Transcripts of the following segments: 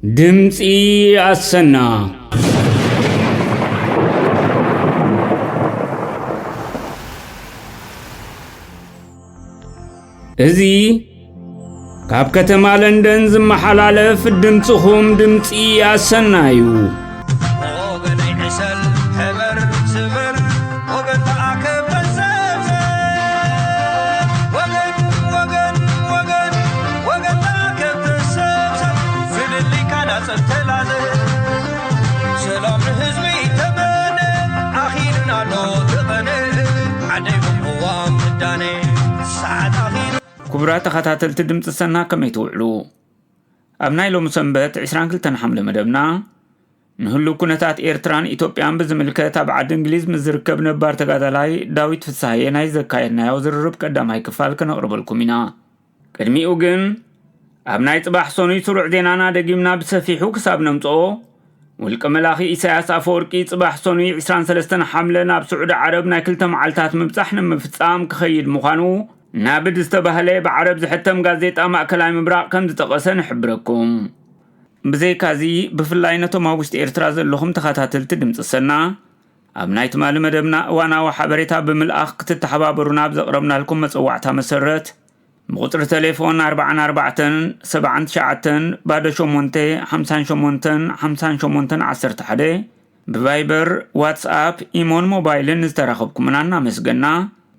ድምፂ ኣሰና። እዚ ካብ ከተማ ለንደን ዝመሓላለፍ ድምፅኹም ድምፂ ኣሰና እዩ። ወገነይ ዕሰል፣ ሕበር፣ ስበር፣ ወገን ተኣከብ፣ ተሰብሰብ። ወገን፣ ወገን፣ ወገን፣ ወገን ተኣከብ፣ ተሰብሰብ። ዝድልይካ ናጸብ ተላዘብ። ሰላም ንህዝቢ ተመነ፣ ኣኺሉና ኣሎ ተቐነ። ዓደይ ቅዋም ምዳነ፣ ሰዓት ኣኺሉ። ክቡራት ተኸታተልቲ ድምፂ ሰና፣ ከመይ ትውዕሉ? ኣብ ናይ ሎሚ ሰንበት ዕስራን ክልተን ሓምለ መደብና፣ ንህሉው ኩነታት ኤርትራን ኢትዮጵያን ብዝምልከት ኣብ ዓዲ እንግሊዝ ምስ ዝርከብ ነባር ተጋዳላይ ዳዊት ፍስሃየ ናይ ዘካየድናዮ ዝርርብ ቀዳማይ ክፋል ከነቕርበልኩም ኢና። ቅድሚኡ ግን፣ ኣብ ናይ ጽባሕ ሰኑይ ስሩዕ ዜናና ደጊምና ብሰፊሑ ክሳብ ነምጽኦ፣ ውልቀ መላኺ ኢሳያስ ኣፈወርቂ ጽባሕ ሰኑይ ዕስራን ሰለስተን ሓምለ ናብ ስዑዲ ዓረብ ናይ ክልተ መዓልታት ምብጻሕ ንምፍጻም ክኸይድ ምዃኑ ናብድ ዝተባህለ ብዓረብ ዝሕተም ጋዜጣ ማእከላይ ምብራቕ ከም ዝጠቐሰ ንሕብረኩም። ብዘይካዚ፣ ብፍላይ ነቶም ኣብ ውሽጢ ኤርትራ ዘለኹም ተኸታተልቲ ድምፂ ሰና፣ ኣብ ናይ ትማሊ መደብና እዋናዊ ሓበሬታ ብምልኣኽ ክትተሓባበሩና ኣብ ዘቕረብናልኩም መጸዋዕታ መሰረት፣ ብቁጽሪ ቴሌፎን ኣርባዓን ኣርባዕተን ሰብዓን ትሽዓተን ባዶ ሸሞንተ ሓምሳን ሸሞንተን ሓምሳን ሸሞንተን ዓሰርተ ሓደ፣ ብቫይበር፣ ዋትስኣፕ፣ ኢሞን ሞባይልን ዝተራኸብኩምና እናመስገና፣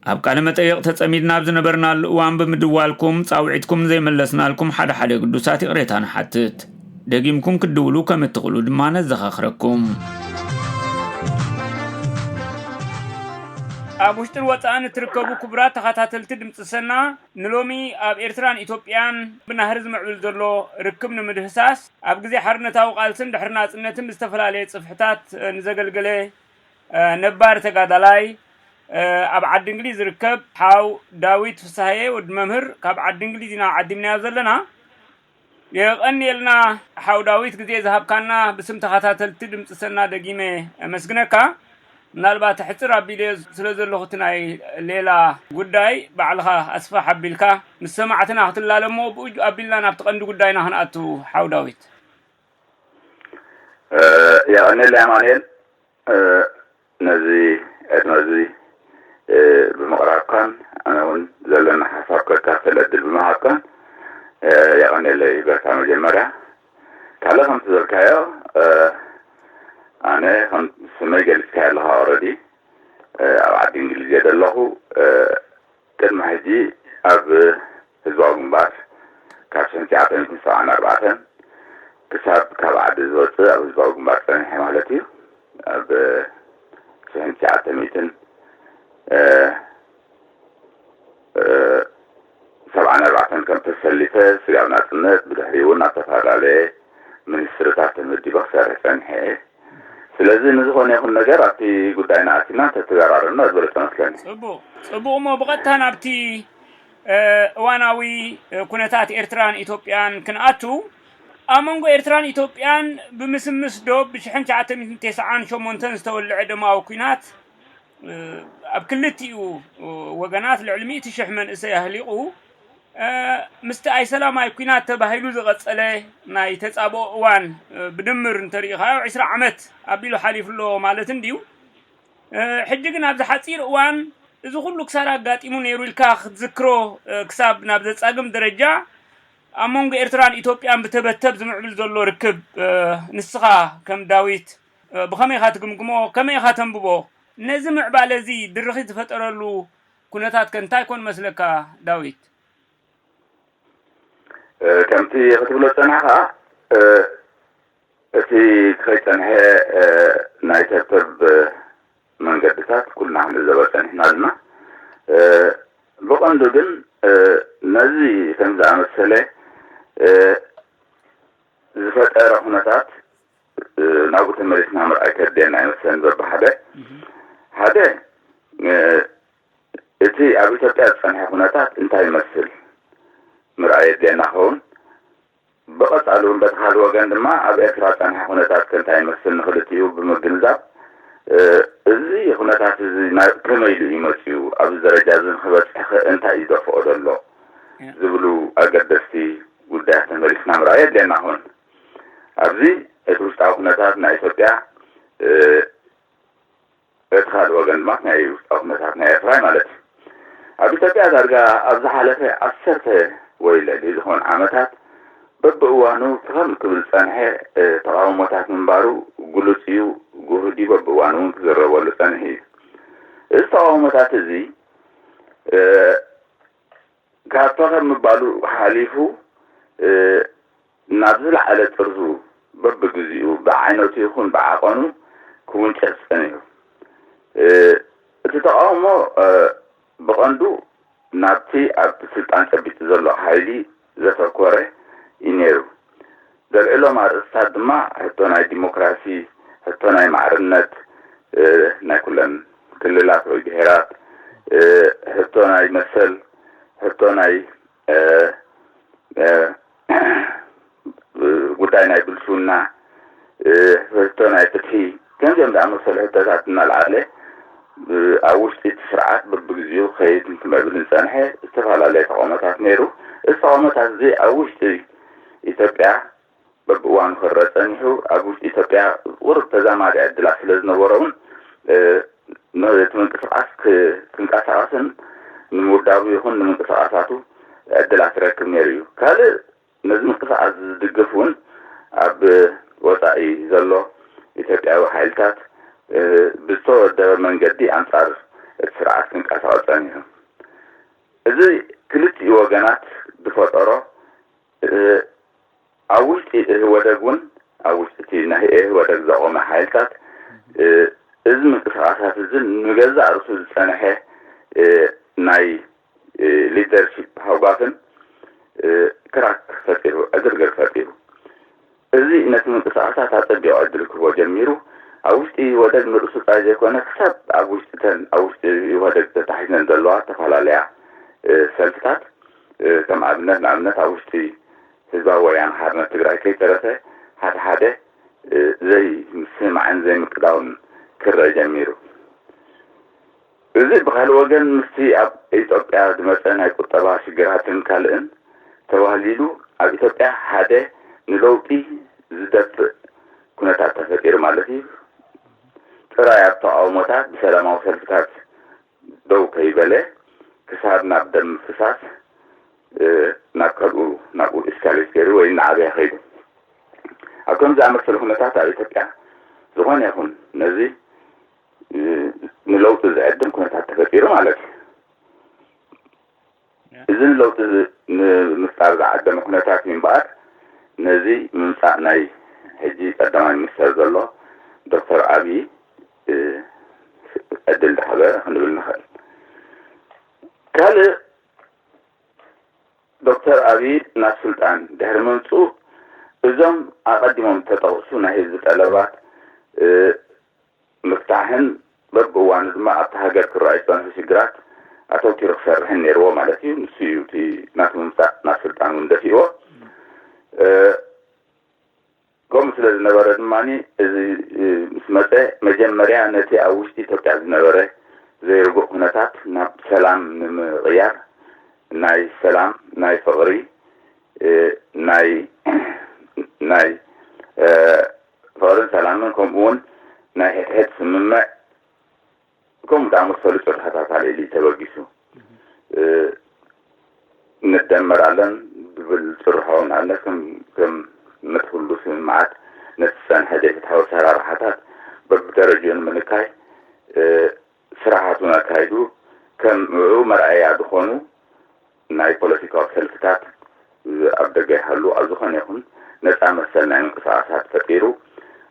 ኣብ ቃለ መጠይቕ ተጸሚድና ኣብ ዝነበርናሉ እዋን ብምድዋልኩም ጻውዒትኩም ዘይመለስናልኩም ሓደ ሓደ ግዱሳት ይቕሬታ ንሓትት። ደጊምኩም ክትድውሉ ከም እትኽእሉ ድማ ነዘኻኽረኩም። ኣብ ውሽጥን ወጻእን እትርከቡ ክቡራት ተኸታተልቲ ድምፂ ሰና፣ ንሎሚ ኣብ ኤርትራን ኢትዮጵያን ብናህሪ ዝምዕብል ዘሎ ርክብ ንምድህሳስ፣ ኣብ ግዜ ሓርነታዊ ቃልስን ድሕሪ ናጽነትን ብዝተፈላለየ ጽፍሕታት፣ እ፣ ንዘገልገለ፣ እ፣ ነባር ተጋዳላይ፣ እ፣ ኣብ ዓዲ እንግሊዝ ዝርከብ ሓው ዳዊት ፍስሃየ ወዲ መምህር ካብ ዓዲ እንግሊዝ ኢና ዓዲምናዮ ዘለና። የቐንየልና ሓው ዳዊት፣ ግዜ ዝሃብካና። ብስም ተኸታተልቲ ድምፂ ሰና ደጊመ ኣመስግነካ። ምናልባት ሕፅር ኣቢለ ስለ ዘለኹ እቲ ናይ ሌላ ጉዳይ ባዕልኻ ኣስፋሕ ኣቢልካ ምስ ሰማዕትና ክትላለሞ፣ ብኡ ኣቢልና ናብቲ ቀንዲ ጉዳይና ክንኣቱ። ሓው ዳዊት። እ፣ የቐንየለይ ኣማኑኤል፣ እ፣ ነዚ ዕድመ እዚ፣ እ፣ ብምቕራብካን ኣነ እውን ዘለና ሓሳብ ከካፍል ዕድል ብምሃብካን፣ እ፣ የቐንየለይ በካ። መጀመርያ ካልእ ከምቲ ዝበልካዮ፣ እ፣ ኣነ ከም ስመይ ገሊጽካዮ ኣለኻ ኦረዲ፣ እ፣ ኣብ ዓዲ እንግሊዝ እየ ዘለኹ። እ፣ ቅድሚ ሕጂ ኣብ ህዝባዊ ግንባር ካብ ሽሕን ትሽዓተ ሚእትን ሰብዓን ኣርባዕተን ክሳብ ካብ ዓዲ ዝወፅእ ኣብ ህዝባዊ ግንባር ፀኒሐ ማለት እዩ። ኣብ ሽሕን ትሽዓተ ሚእትን፣ እ፣ እ፣ ሰብዓን ኣርባዕተን ከም ተሰሊፈ ስጋብ ናፅነት፣ ብድሕሪኡ እውን ኣብ ዝተፈላለየ ሚኒስትሪታት ተመዲበ ክሰርሕ ፀኒሐ እየ። ስለዚ ንዝኾነ ይኹን ነገር ኣብቲ ጉዳይና ኣቲና እንተተዘራረብና ዝበለፀ መስለኒ። ጽቡቕ፣ ጽቡቕ። እሞ ብቐጥታ ናብቲ፣ እ፣ እዋናዊ፣ እ፣ ኩነታት ኤርትራን ኢትዮጵያን ክንኣቱ፣ ኣብ መንጎ ኤርትራን ኢትዮጵያን ብምስምስ ዶብ ብሽሕን ትሽዓተ ሚእትን ተስዓን ሸሞንተን ዝተወልዐ ደማዊ ኲናት፣ እ፣ ኣብ ክልቲኡ ወገናት ልዕሊ ሚእቲ ሽሕ መንእሰይ ኣህሊቑ፣ እ፣ ምስቲ ኣይሰላማይ ኲናት ተባሂሉ ዝቐጸለ ናይ ተጻብኦ እዋን፣ እ፣ ብድምር እንተሪኢኻዮ ዕስራ ዓመት ኣቢሉ ሓሊፉ ኣሎ ማለት እንድዩ። እ፣ ሕጂ ግን ኣብዚ ሓጺር እዋን እዚ ኩሉ ክሳራ ኣጋጢሙ ነይሩ ኢልካ ክትዝክሮ፣ እ፣ ክሳብ ናብ ዘጻግም ደረጃ ኣብ መንጎ ኤርትራን ኢትዮጵያን ብተበተብ ዝምዕብል ዘሎ ርክብ፣ እ፣ ንስኻ ከም ዳዊት፣ እ፣ ብኸመይ ኢኻ ትግምግሞ? ከመይ ኢኻ ተንብቦ? ነዚ ምዕባለ እዚ ድርኺት ዝፈጠረሉ ኩነታት ከ እንታይ ኮን መስለካ ዳዊት? እ፣ ከምቲ ክትብሎ ዝጸናሕካ፣ እ፣ እቲ ክኸይድ ጸንሐ፣ እ፣ ናይ ተብተብ መንገድታት ኩልና ክንዕዘቦ ጸኒሕና ኣለና። እ፣ ብቐንዱ ግን፣ እ፣ ነዚ ከም ዝኣመሰለ፣ እ፣ ዝፈጠረ ኩነታት፣ እ፣ ናብኡ ተመሊስና ምርኣይ ከድልየና ይመስለኒ። በብሓደ፣ ሓደ፣ እ፣ እቲ ኣብ ኢትዮጵያ ዝጸንሐ ኩነታት እንታይ ይመስል ምርኣይ የድልየና ኸውን። ብቐጻሊ እውን በቲ ካልእ ወገን ድማ ኣብ ኤርትራ ዝጸንሐ ኩነታት ከ እንታይ ይመስል ንኽልቲኡ ብምግንዛብ፣ እ፣ እዚ ኩነታት እዚ ናብ ከመይ ኢሉ እዩ መጺኡ፣ ኣብዚ ደረጃ እዚ ንኽበጽሕ ከ እንታይ እዩ ዘፍቕዶ ኣሎ ዝብሉ ኣገደስቲ ጉዳያት ተመሊስና ምርኣይ የድልየና ኸውን። ኣብዚ እቲ ውሽጣዊ ኩነታት ናይ ኢትዮጵያ፣ እ፣ እቲ ካልእ ወገን ድማ ናይ ውሽጣዊ ኩነታት ናይ ኤርትራ ማለት እዩ። ኣብ ኢትዮጵያ ዳርጋ ኣብ ዝሓለፈ ዓሰርተ ወይ ልዕሊ ዝኾኑ ዓመታት በብእዋኑ ክኸም ክብል ዝጸንሐ፣ እ፣ ተቓውሞታት ምንባሩ ግሉጽ እዩ፣ ግሁድ እዩ፣ በብእዋኑ እውን ክዝረበሉ ጸኒሑ እዩ። እዚ ተቓውሞታት እዚ፣ እ፣ ካብ ፈኸም ምባሉ ሓሊፉ፣ እ፣ ናብ ዝለዓለ ጥርዙ በብግዚኡ ብዓይነቱ ይኹን ብዓቐኑ ክውንጨፍ ጸኒሑ። እ፣ እቲ ተቓውሞ፣ እ፣ ብቐንዱ ናብቲ ኣብቲ ስልጣን ጨቢጡ ዘሎ ሓይሊ ዘተኮረ እዩ ነይሩ። ዘልዕሎም ኣርእስታት ድማ ሕቶ ናይ ዲሞክራሲ፣ ሕቶ ናይ ማዕርነት፣ እ፣ ናይ ኩለን ክልላት ወይ ብሄራት፣ እ፣ ሕቶ ናይ መሰል፣ ሕቶ ናይ፣ እ፣ እ፣ ጉዳይ ናይ ብልሽውና፣ እ፣ ሕቶ ናይ ፍትሒ፣ ከምዚኦም ዝኣመሰሉ ሕቶታት እናልዓለ፣ እ፣ ኣብ ውሽጢ እቲ ስርዓት በብግዚኡ ክኸይድ እንትምዕብል ዝጸንሐ ዝተፈላለየ ተቓውሞታት ነይሩ። እዚ ተቓውሞታት እዚ ኣብ ውሽጢ ኢትዮጵያ በብእዋኑ ክረአ ጸኒሑ፣ ኣብ ውሽጢ ኢትዮጵያ ቁሩብ ተዛማዲ ዕድላት ስለ ዝነበሮ እውን፣ እ፣ ነቲ ምንቅስቓስ ክ-፣ ክንቀሳቐስን ንምውዳቡ ይኹን ንምንቅስቓሳቱ ዕድላት ይረክብ ነይሩ እዩ። ካልእ ነዚ ምንቅስቓስ ዝድግፍ እውን ኣብ ወጻኢ ዘሎ ኢትዮጵያዊ ሓይልታት፣ እ፣ ብዝተወደበ መንገዲ ኣንጻር እቲ ስርዓት ክንቀሳቐስ ጸኒሑ። እዚ ክልቲኡ ወገናት ዝፈጠሮ፣ እ፣ ኣብ ውሽጢ ኢህወደግ እውን፣ ኣብ ውሽጢ እቲ ናይ ኢህወደግ ዘቖመ ሓይልታት፣ እ፣ እዚ ምንቅስቓሳት እዚ ንገዛእ ርእሱ ዝጸንሐ፣ እ፣ ናይ፣ እ፣ ሊደርሺፕ ሃጓፍን፣ እ፣ ክራክ ፈጢሩ፣ ዕግርግር ፈጢሩ። እዚ ነቲ ምንቅስቓሳት ኣጸቢቑ ዕድል ክህቦ ጀሚሩ። ኣብ ውሽጢ ኢህወደግ ንርእሱ ጥራይ ዘይኮነ፣ ክሳብ ኣብ ውሽጢ እተን ኣብ ውሽጢ ኢህወደግ ተታሒዘን ዘለዋ ዝተፈላለያ፣ እ፣ ሰልፍታት፣ እ፣ ከም ኣብነት፣ ንኣብነት ኣብ ውሽጢ ህዝባዊ ወያነ ሓርነት ትግራይ ከይተረፈ፣ ሓደ ሓደ፣ እ፣ ዘይምስምማዕን ዘይምቅዳውን ክረአ ጀሚሩ። እዚ ብኻልእ ወገን ምስቲ ኣብ ኢትዮጵያ ዝመጸ ናይ ቁጠባ ሽግራትን ካልእን ተዋህሊሉ ኣብ ኢትዮጵያ ሓደ ንለውጢ ዝደፍእ ኩነታት ተፈጢሩ ማለት እዩ። ጥራይ ኣብ ተቓውሞታት ብሰላማዊ ሰልፍታት ደው ከይበለ ክሳብ ናብ ደም ምፍሳስ፣ እ፣ ናብ ካልኡ ናብኡ ኢስካሌት ገይሩ ወይ እናዓበየ ከይዱ። ኣብ ከምዚ ዝኣመሰለ ኩነታት ኣብ ኢትዮጵያ ዝኾነ ይኹን ነዚ፣ እ፣ ንለውጢ ዝዕድም ኩነታት ተፈጢሩ ማለት እዩ። እዚ ንለውጢ ዝ-፣ ንምፍጣር ዝዓደመ ኩነታት እዩ እምበኣር፣ ነዚ ምምጻእ ናይ ሕጂ ቀዳማይ ሚኒስተር ዘሎ ዶክተር ኣብዪ፣ እ፣ ዕድል ዝሃበ ክንብል ንኽእል። ካልእ ዶክተር ኣብዪ ናብ ስልጣን ድሕሪ ምምፅኡ እዞም ኣቐዲሞም ዝተጠቕሱ ናይ ህዝቢ ጠለባት፣ እ፣ ምፍታሕን በብእዋኑ ድማ ኣብቲ ሃገር ክረኣዩ ዝጸንሑ ሽግራት ኣተውቲሩ ክሰርሕን ነይርዎ ማለት እዩ። ንሱ እዩ እቲ ናቱ ምምጻእ ናብ ስልጣን እውን ደፊእዎ። እ፣ ከምኡ ስለ ዝነበረ ድማ እዚ፣ እ፣ ምስ መጸ መጀመርያ ነቲ ኣብ ውሽጢ ኢትዮጵያ ዝነበረ ዘይርጉእ ኩነታት ናብ ሰላም ንምቕያር ናይ ሰላም፣ ናይ ፍቕሪ፣ እ፣ ናይ፣ ናይ፣ እ፣ ፍቕርን ሰላምን ከምኡ እውን ናይ ሕድሕድ ስምምዕ ከምኡ ዝኣመሰሉ ጭርሖታት ኣልዒሉ እዩ ተበጊሱ። እ፣ ንደመራለን ዝብል ጭርሖ ንኣብነት ከም፣ ከም ነቲ ኩሉ ስምምዓት ነቲ ዝጸንሐ ዘይፍትሓዊ ኣሰራርሓታት በብደረጅኡ ንምንካይ፣ እ፣ ስራሓቱ ነካይዱ ከም ንዕኡ መርኣያ ዝኾኑ ናይ ፖለቲካዊ ሰልፍታት ኣብ ደገ ይሃሉ ኣብ ዝኾነ ይኹን ነጻ መሰል ናይ ምንቅስቓሳት ፈጢሩ፣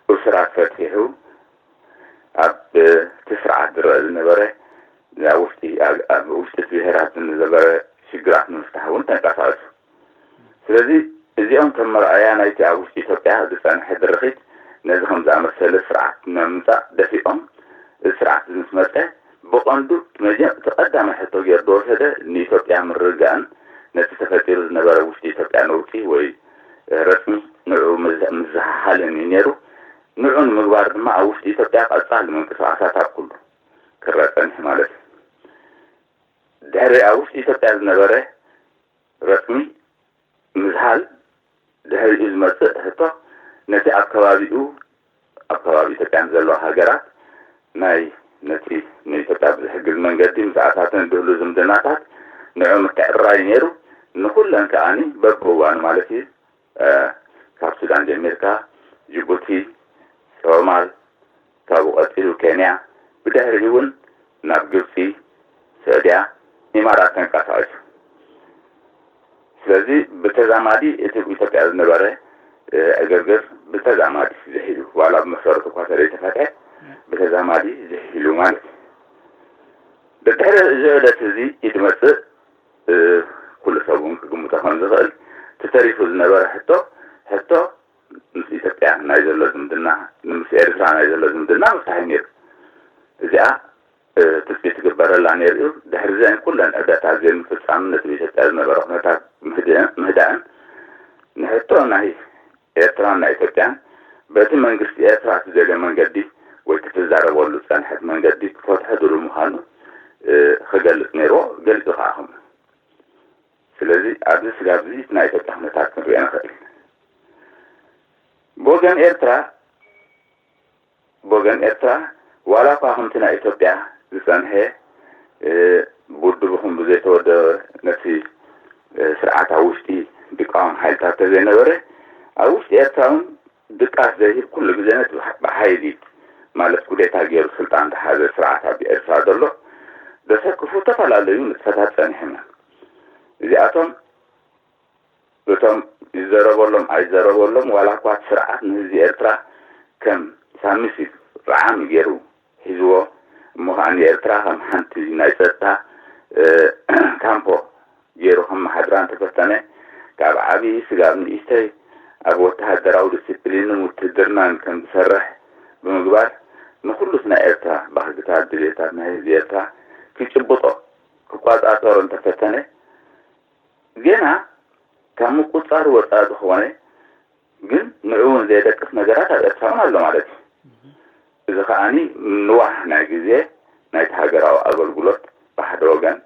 እሱራት ፈቲሑ፣ ኣብ እቲ ስርዓት ዝረአ ዝነበረ ኣብ ውሽጢ፣ ኣብ፣ ኣብ ውሽጢ እቲ ብሄራት ዝነበረ ሽግራት ንምፍታሕ እውን ተንቀሳቐሱ። ስለዚ እዚኦም ከም መርኣያ ናይቲ ኣብ ውሽጢ ኢትዮጵያ ዝጸንሐ ድርኺት ነዚ ከም ዝኣመሰለ ስርዓት ንምምጻእ ደፊኦም፣ እዚ ስርዓት እዚ ምስ መጸ ብቐንዱ መጀ-፣ እቲ ቀዳማይ ሕቶ ገይሩ ዝወሰደ ንኢትዮጵያ ምርግጋእን ነቲ ተፈጢሩ ዝነበረ ውሽጢ ኢትዮጵያ ነውጺ ወይ ረጽሚ ንዕኡ ምዝ-፣ ምዝሓልን እዩ ነይሩ። ንዑ ንምግባር ድማ ኣብ ውሽጢ ኢትዮጵያ ቀጻሊ ምንቅስቓሳት ኣብ ኩሉ ክረአ ጸኒሑ ማለት እዩ። ድሕሪ ኣብ ውሽጢ ኢትዮጵያ ዝነበረ ረጽሚ ምዝሃል ድሕሪኡ ዝመጽእ ሕቶ ነቲ ኣብ ከባቢኡ ኣብ ከባቢ ኢትዮጵያ ንዘለዋ ሃገራት ናይ ነቲ ንኢትዮጵያ ብዝሕግዝ መንገዲ ምስኣታተን ዝህሉ ዝምድናታት ንዑ ምትዕርራይ ነይሩ። ንኹለን ከኣኒ በብእዋኑ ማለት እዩ ካብ ሱዳን ጀሚርካ ጅቡቲ፣ ሶማል፣ ካብኡ ቀጺሉ ኬንያ፣ ብድሕሪኡ እውን ናብ ግብጺ፣ ስዑድያ፣ ኢማራት ተንቀሳቒሱ። ስለዚ ብተዛማዲ እቲ ኢትዮጵያ ዝነበረ ዕግርግር ብተዛማዲ ዝሒሉ ዋላ ብመሰረቱ እኳ ተዘይተፈትሐ ብተዛማዲ ዝሒሉ ማለት እዩ። ድሕሪ እዚ ዕለት እዚ ይድመፅእ ኩሉ ሰብ እውን ክግምቶ ከም ዝኽእል እቲ ተሪፉ ዝነበረ ሕቶ ሕቶ ምስ ኢትዮጵያ ናይ ዘሎ ዝምድና ምስ ኤርትራ ናይ ዘሎ ዝምድና ምፍታሕ እዩ ነይሩ። እዚኣ ትፅቢት ትግበረላ ነይሩ እዩ። ድሕሪ ዘን ኩለን ዕብዳታት ዘይምፍፃምን ነቲ ብኢትዮጵያ ዝነበረ ኩነታት ምህዳእን ንሕቶ ናይ ኤርትራን ናይ ኢትዮጵያን በቲ መንግስቲ ኤርትራ ትደልዮ መንገዲ ወይ ክትዛረበሉ ዝፀንሐት መንገዲ ክፈትሖ ድሉ ምዃኑ ክገልፅ ነይርዎ። ገሊፁ ከዓ ከምኡ። ስለዚ ኣብዚ ስጋብ እዚ ናይ ኢትዮጵያ ኩነታት ክንሪኦ ንኽእል። ብወገን ኤርትራ ብወገን ኤርትራ ዋላ እኳ ከምቲ ናይ ኢትዮጵያ ዝጸንሐ ብውድብ ይኹን ብዘይተወደበ ነቲ ስርዓት ኣብ ውሽጢ ዝቃወም ሓይልታት ተዘይነበረ ኣብ ውሽጢ ኤርትራ እውን ድቃስ ዘይህብ ኩሉ ግዜ ነቲ ብሓይሊ ማለት ኩዴታ ገይሩ ስልጣን ዝሓዘ ስርዓት ኣብ ኤርትራ ዘሎ ዘሰክፉ ዝተፈላለዩ ንጥፈታት ጸኒሖም እዮም። እዚኣቶም እቶም ይዘረበሎም ኣይዘረበሎም ዋላ እኳ እቲ ስርዓት ንህዝቢ ኤርትራ ከም ሳሚሲቭ ርዓሚ ገይሩ ሒዝዎ እሞ ከዓ ንኤርትራ ከም ሓንቲ ናይ ፀጥታ ካምፖ ገይሩ ከመሓድራ እንተፈተነ ካብ ዓብዪ ስጋብ ንእሽተይ ኣብ ወተሃደራዊ ዲስፕሊንን ውትህድርናን ከም ዝሰርሕ ብምግባር ንኩሉስ ናይ ኤርትራ ባህግታት ድልየታት ናይ ህዝቢ ኤርትራ ክጭብጦ ክቋፃፀሮ እንተፈተነ ጌና ካብ ምቁፅፃር ወፃኢ ዝኾነ ግን ንዑ እውን ዘየደቅስ ነገራት ኣብ ኤርትራ እውን ኣሎ ማለት እዩ። እዚ ከዓኒ ንዋሕ ናይ ግዜ ናይቲ ሃገራዊ ኣገልግሎት ብሓደ ወገን፣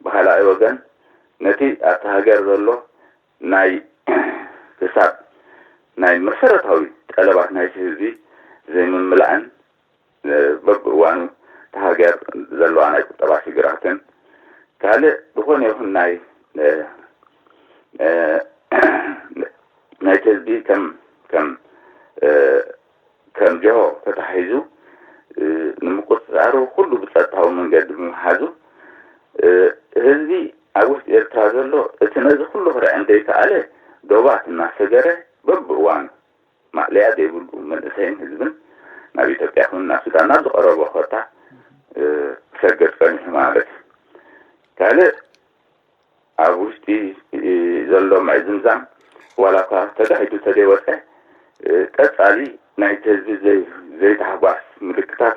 ብኻልኣይ ወገን ነቲ ኣብቲ ሃገር ዘሎ ናይ ክሳብ ናይ መሰረታዊ ጠለባት ናይቲ ህዝቢ ዘይምምላእን በብእዋኑ እታ ሃገር ዘለዋ ናይ ቁጠባ ሽግራትን ካልእ ዝኾነ ይኹን ናይ ናይቲ ህዝቢ ከም ከም ከም ጅሆ ተታሒዙ ንምቁፅፃሩ ኩሉ ብፀጥታዊ መንገዲ ብምሓዙ ህዝቢ ኣብ ውሽጢ ኤርትራ ዘሎ እቲ ነዚ ኩሉ ክርዕም ዘይከኣለ ዶባት እናሰገረ በብእዋኑ ማእለያ ዘይብሉ መንእሰይን ህዝብን ናብ ኢትዮጵያ ይኹን ናብ ሱዳን ናብ ዝቐረቦ ኮታ ክሰግር ጸኒሑ ማለት እዩ። ካልእ ኣብ ውሽጢ ዘሎ ምዕዝምዛም ዋላ እኳ ተጋሂዱ ተዘይወፀ ቀፃሊ ናይቲ ህዝቢ ዘይታሕጓስ ምልክታት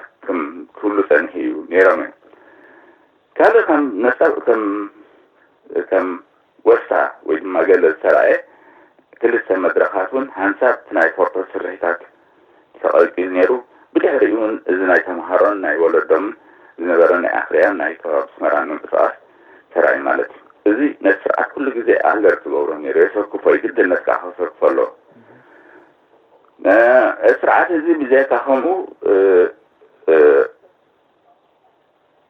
ክህሉ ፀኒሑ እዩ ነይሮም እዮም። ካልእ ከም ነፃ ከም ከም ወሳ ወይ ድማ ገለ ዝተራእየ ክልተ መድረኻት እውን ሓንሳብ እቲ ናይ ፎርቶ ስርሒታት ተቐልቂሉ ነይሩ። ብድሕሪኡ እውን እዚ ናይ ተምሃሮን ናይ ወለዶምን ዝነበረ ናይ ኣኽርያን ናይ ከባቢ ኣስመራን ምንቅስቓስ ተራእዩ ማለት እዩ። እዚ ነቲ ስርዓት ኩሉ ግዜ ኣለርት ክገብሮ ነይሩ። የሰክፎ እዩ፣ ግድነት ከዓ ከሰክፎ ኣለዎ። ስርዓት እዚ ብዘይካ ከምኡ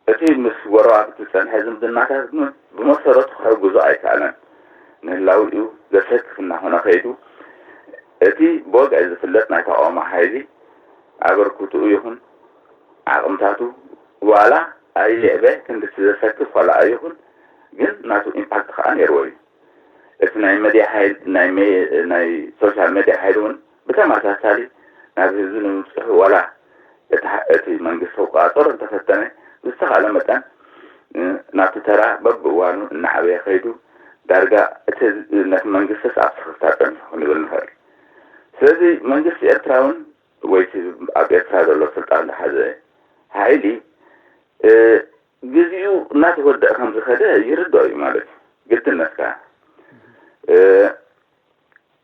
እቲ ምስ ጎረባብቲ ዝጸንሐ ዝምድናታት ግን ብመሰረቱ ክሕግዞ ኣይከኣለን። ንህላዊኡ ዘሰክፍ እናኾነ ከይዱ፣ እቲ ብወግዒ ዝፍለጥ ናይ ተቓውሞ ሓይሊ ኣበርክትኡ ይኹን ዓቕምታቱ ዋላ ኣይልዕበ ክንድቲ ዘሰክፍ ዋላ ኣይኹን፣ ግን ናቱ ኢምፓክት ከኣ ነይርዎ እዩ። እቲ ናይ መድያ ሓይል ናይ ሜ- ናይ ሶሻል መድያ ሓይል እውን ብተመሳሳሊ ናብ ህዝቢ ንምብፅሑ ዋላ እቲ እቲ መንግስቲ ክቆፃፀሮ እንተፈተነ ብዝተኻእለ መጠን ናብቲ ተራ በብእዋኑ እናዓበየ ከይዱ ዳርጋ እቲ ህዝቢ ነቲ መንግስቲስ ኣብ ስኽፍታ ፀኒሑ ክንብል ንኽእል። ስለዚ መንግስቲ ኤርትራ እውን ወይ እቲ ኣብ ኤርትራ ዘሎ ስልጣን ዝሓዘ ሓይሊ ግዜኡ እናተወደአ ከም ዝኸደ ይርድኦ እዩ ማለት እዩ። ግድነት ከኣ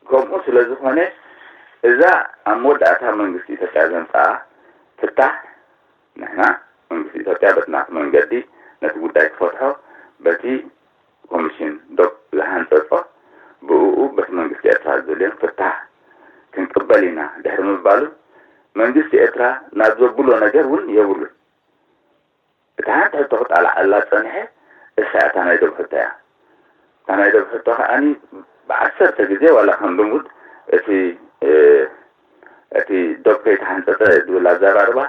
ከምኡ ስለ ዝኾነ እዛ ኣብ መወዳእታ መንግስቲ ኢትዮጵያ ዘምፅኣ ፍታሕ ንሕና መንግስቲ ኢትዮጵያ በቲ ናቱ መንገዲ ነቲ ጉዳይ ክፈትሖ በቲ ኮሚሽን ዶብ ዝሃንፀፆ ብእኡ በቲ መንግስቲ ኤርትራ ዝደልዮን ፍታሕ ክንቅበል በሊና ድሕሪ ምባሉ መንግስቲ ኤርትራ ናብ ዘብሎ ነገር እውን የብሉን። እታ ሓንቲ ሕቶ ክጣላዓላ ጸንሐ እሳ እታ ናይ ዶብ ሕቶ እያ። እታ ናይ ዶብ ሕቶ ከዓኒ ብዓሰርተ ግዜ ዋላ ከም ልሙድ እቲ እቲ ዶብ ከይተሓንጸጸ ዝብል ኣዘራርባ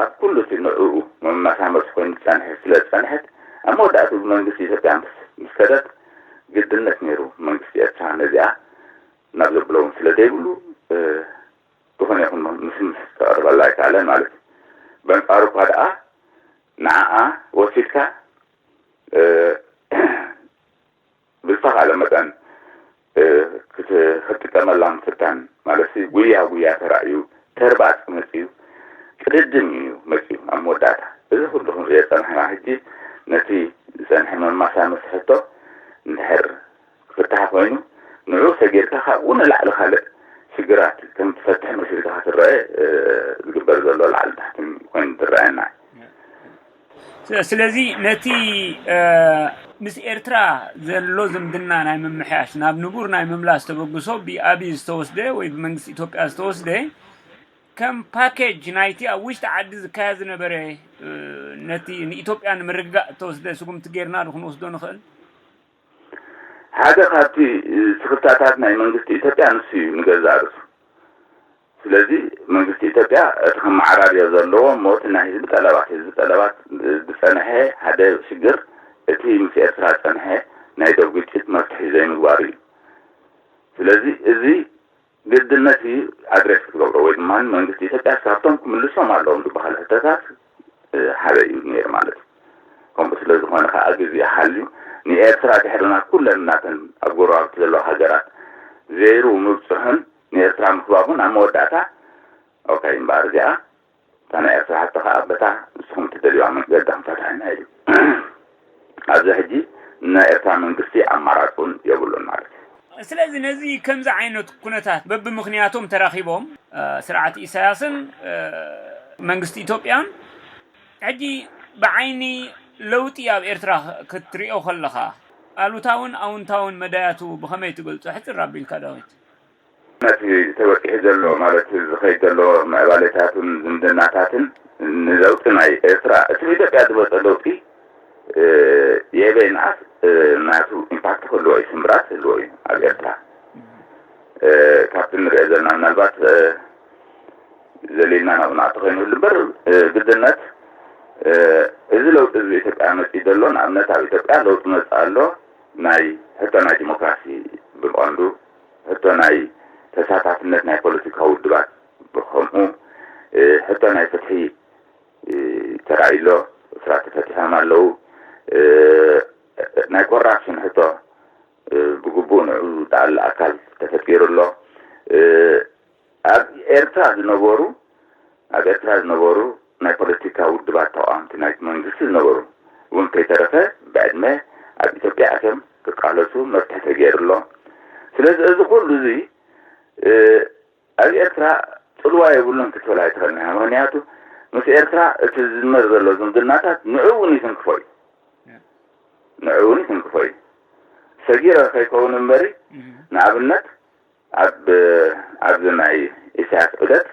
ኣብ ኩሉ እቲ ንዕኡ መመሳመሲ ኮይኑ ዝጸንሐ ስለ ዝጸንሐት ኣብ መወዳእቱ ብመንግስቲ ኢትዮጵያ ምስ ከደት ግድነት ነይሩ መንግስቲ ኤርትራ ነዚኣ ናብ ዘብሎ እውን ስለ ዘይብሉ ዝኾነ ይኹን ምስምስ ከቕርበላ ኣይከኣለን ማለት እዩ። በንጻሩ እኳ ደኣ ንዓኣ ወሲድካ ብዝተኻለ መጠን ክትጥቀመላ ምፍታን ማለት ጉያ ጉያ ተራእዩ ተርባጽ መፅዩ ቅድድም እዩ መፅዩ ኣብ መወዳእታ። እዚ ኩሉ ክንሪኦ ፀናሕና ሕጂ ነቲ ዝፀንሐ መማሳመሲ ሕቶ እንድሕር ክፍታሕ ኮይኑ ንዑ ሰጊርካ ካብኡ ንላዕሊ ካልእ ሽግራት ከም ትፈትሕ መሲልካ ክትረአ ዝግበር ዘሎ ላዕሊ ታሕቲ ኮይኑ ዝረኣየና። ስለዚ ነቲ ምስ ኤርትራ ዘሎ ዝምድና ናይ ምምሕያሽ ናብ ንቡር ናይ ምምላስ ተበግሶ ብኣብይ ዝተወስደ ወይ ብመንግስቲ ኢትዮጵያ ዝተወስደ ከም ፓኬጅ ናይቲ ኣብ ውሽጢ ዓዲ ዝካየድ ዝነበረ ነቲ ንኢትዮጵያ ንምርግጋእ ዝተወስደ ስጉምቲ ጌርና ዶ ክንወስዶ ንኽእል? ሓደ ካብቲ ስኽፍታታት ናይ መንግስቲ ኢትዮጵያ ንሱ እዩ ንገዛእ ርእሱ። ስለዚ መንግስቲ ኢትዮጵያ እቲ ከመዓራርዮ ዘለዎ እሞ እቲ ናይ ህዝቢ ጠለባት ህዝቢ ጠለባት ዝጸንሐ ሓደ ሽግር እቲ ምስ ኤርትራ ዝጸንሐ ናይ ዶብ ግጭት መፍትሒ ዘይምግባሩ እዩ። ስለዚ እዚ ግድነት እዩ ኣድሬስ ክትገብሮ ወይ ድማ መንግስቲ ኢትዮጵያ ካብቶም ክምልሶም ኣለዎም ዝበሃሉ ሕቶታት ሓደ እዩ ነይሩ ማለት እዩ። ከምኡ ስለ ዝኾነ ከዓ ግዜ ሓልዩ ንኤርትራ ድሕሪ ናብ ኩለን ናተን ኣብ ጎረባብቲ ዘለዋ ሃገራት ዘይሩ ምብፅሑን ንኤርትራ ምክባቡን ኣብ መወዳእታ ኦካይ እምበኣር እዚኣ እታ ናይ ኤርትራ ሕቶ ከዓ በታ ንስኹም ትደልዩዋ መንገዲ ክንፈትሐና ኢሉ። ኣብዚ ሕጂ ናይ ኤርትራ መንግስቲ ኣማራፂ እውን የብሉን ማለት እዩ። ስለዚ ነዚ ከምዚ ዓይነት ኩነታት በብምኽንያቶም ተራኺቦም ስርዓት ኢሳያስን መንግስቲ ኢትዮጵያን ሕጂ ብዓይኒ ለውጢ ኣብ ኤርትራ ክትሪኦ ከለኻ ኣሉታውን ኣውንታውን መዳያቱ ብኸመይ ትገልጾ? ሕጽር ኣቢልካ ዳዊት። ነቲ ተበጺሑ ዘሎ ማለት ዝኸይድ ዘሎ ምዕባሌታትን ዝምድናታትን ንለውጢ ናይ ኤርትራ እቲ ብኢትዮጵያ ዝመጸ ለውጢ የበይ ንኣስ ናቱ ኢምፓክት ክህልዎ እዩ ስምብራት ክህልዎ እዩ ኣብ ኤርትራ ካብቲ ንሪኦ ዘለና ምናልባት ዘሊልና ናብኡ ንኣቶ ከይንህሉ እምበር ግድነት እዚ ለውጢ እዚ ኢትዮጵያ መፂኡ ዘሎ ንኣብነት ኣብ ኢትዮጵያ ለውጢ መፅእ ኣሎ ናይ ሕቶ ናይ ዲሞክራሲ ብቐንዱ ሕቶ ናይ ተሳታፍነት ናይ ፖለቲካ ውድባት ብከምኡ ሕቶ ናይ ፍትሒ ተራእዩ ኣሎ ስራት ተፈቲሖም ኣለዉ ናይ ኮራፕሽን ሕቶ ብግቡእ ንዑ ዝኣለ ኣካል ተፈጢሩ ኣሎ ኣብ ኤርትራ ዝነበሩ ኣብ ኤርትራ ዝነበሩ ናይ ፖለቲካ ውድባት ተቃወምቲ ናይ መንግስቲ ዝነበሩ እውን ከይተረፈ ብዕድመ ኣብ ኢትዮጵያ ኣትዮም ክቃለሱ መፍትሒ ተገይሩ ኣሎ ስለዚ እዚ ኩሉ እዚ ኣብ ኤርትራ ጽልዋ የብሉን ክትብል ኣይትኽእልን ኢኻ ምኽንያቱ ምስ ኤርትራ እቲ ዝዝመር ዘሎ ዝምድናታት ንዑ እውን ይትንክፎ እዩ ንዑ እውን ይትንክፎ እዩ ሰጊረ ከይከውን እምበሪ ንኣብነት ኣብ ኣብዚ ናይ ኢሳያስ ዑደት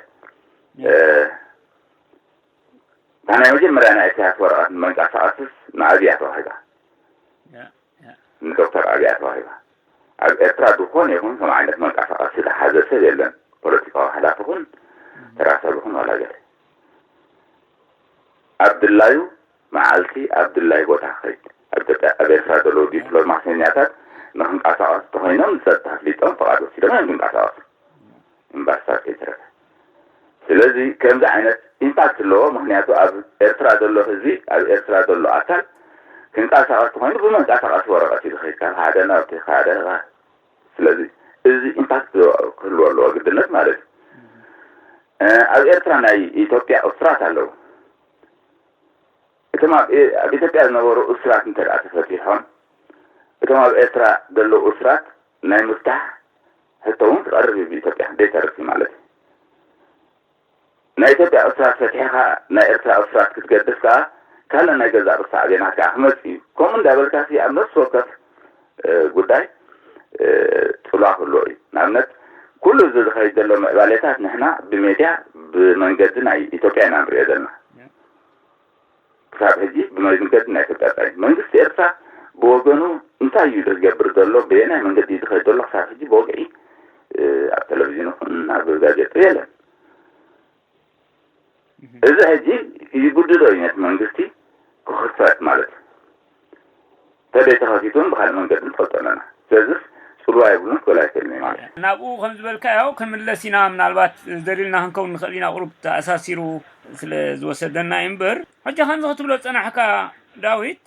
እታ ናይ መጀመርያ ናይ ኢሳያስ ወረቐት መንቀሳቐስስ ንኣብያ ተዋሂባ ንዶክተር ኣብያ ተዋሂባ ኣብ ኤርትራ ዝኾነ ይኹን ከም ዓይነት መንቀሳቐሲ ዝሓዘ ሰብ የለን ፖለቲካዊ ሓላፊ ኹን ተራ ሰብ ኹን ዋላ ገለ ኣብ ድላዩ መዓልቲ ኣብ ድላይ ቦታ ክኸይድ ኣብ ኢትዮጵያ ኣብ ኤርትራ ዘለዉ ዲፕሎማሰኛታት ንክንቀሳቐሱ ተኾይኖም ንፀጥታ ኣፍሊጦም ፍቓድ ወሲዶም እዮም ክንቀሳቐሱ ኤምባስታት ከይተረፈ ስለዚ ከምዚ ዓይነት ኢምፓክት ኣለዎ ምክንያቱ ኣብ ኤርትራ ዘሎ ህዝቢ ኣብ ኤርትራ ዘሎ ኣካል ክንቀሳቐስ ተኾይኑ ብመንቀሳቐሲ ወረቐት እዩ ዝኸይድ ካብ ሓደ ናብቲ ሓደ ስለዚ እዚ ኢምፓክት ክህልዎ ኣለዎ ግድነት ማለት እዩ ኣብ ኤርትራ ናይ ኢትዮጵያ እስራት ኣለዉ እቶም ኣብ ኢትዮጵያ ዝነበሩ እስራት እንተ ተፈቲሖም እቶም ኣብ ኤርትራ ዘለዉ እስራት ናይ ምፍታሕ ሕቶ እውን ክቐርብ እዩ ብኢትዮጵያ ደይተርፍ እዩ ማለት እዩ ናይ ኢትዮጵያ እስራት ፈቲሕኻ ናይ ኤርትራ እስራት ክትገድፍ ከዓ ካልእ ናይ ገዛእ ርእስኻ ኣቤናት ከዓ ክመፅእ እዩ ከምኡ እንዳበልካ ሲ ኣብ ነፍሲ ወከፍ ጉዳይ ፅልዋ ክህልዎ እዩ ንኣብነት ኩሉ እዚ ዝኸይድ ዘሎ ምዕባሌታት ንሕና ብሜድያ፣ ብመንገዲ ናይ ኢትዮጵያ ኢና ንሪኦ ዘለና። ክሳብ ሕጂ ብመንገዲ ናይ ኢትዮጵያ ጥራይ። መንግስቲ ኤርትራ ብወገኑ እንታይ እዩ ዝገብር ዘሎ፣ በየናይ መንገዲ እዩ ዝኸይድ ዘሎ፣ ክሳብ ሕጂ ብወግዒ ኣብ ቴሌቪዥን ይኹን ኣብ ጋዜጣ የለን። እዚ ሕጂ ይጉድዶ እዩ ነቲ መንግስቲ ክኽፈት ማለት እዩ። ተደይ ተኸፊቱን ብካልእ መንገዲ ንፈልጦ ኣለና። ስለዚስ ጽልዋ የብሉን ክብል ኣይክእልን እየ ማለት እዩ። ናብኡ ከም ዝበልካዮ ክንምለስ ኢና። ምናልባት ደሊልና ክንከውን ንኽእል ኢና፣ ቁሩብ ተኣሳሲሩ ስለ ዝወሰደና እዩ እምበር። ሕጂ ከምዚ ክትብሎ ዝጸናሕካ ዳዊት፣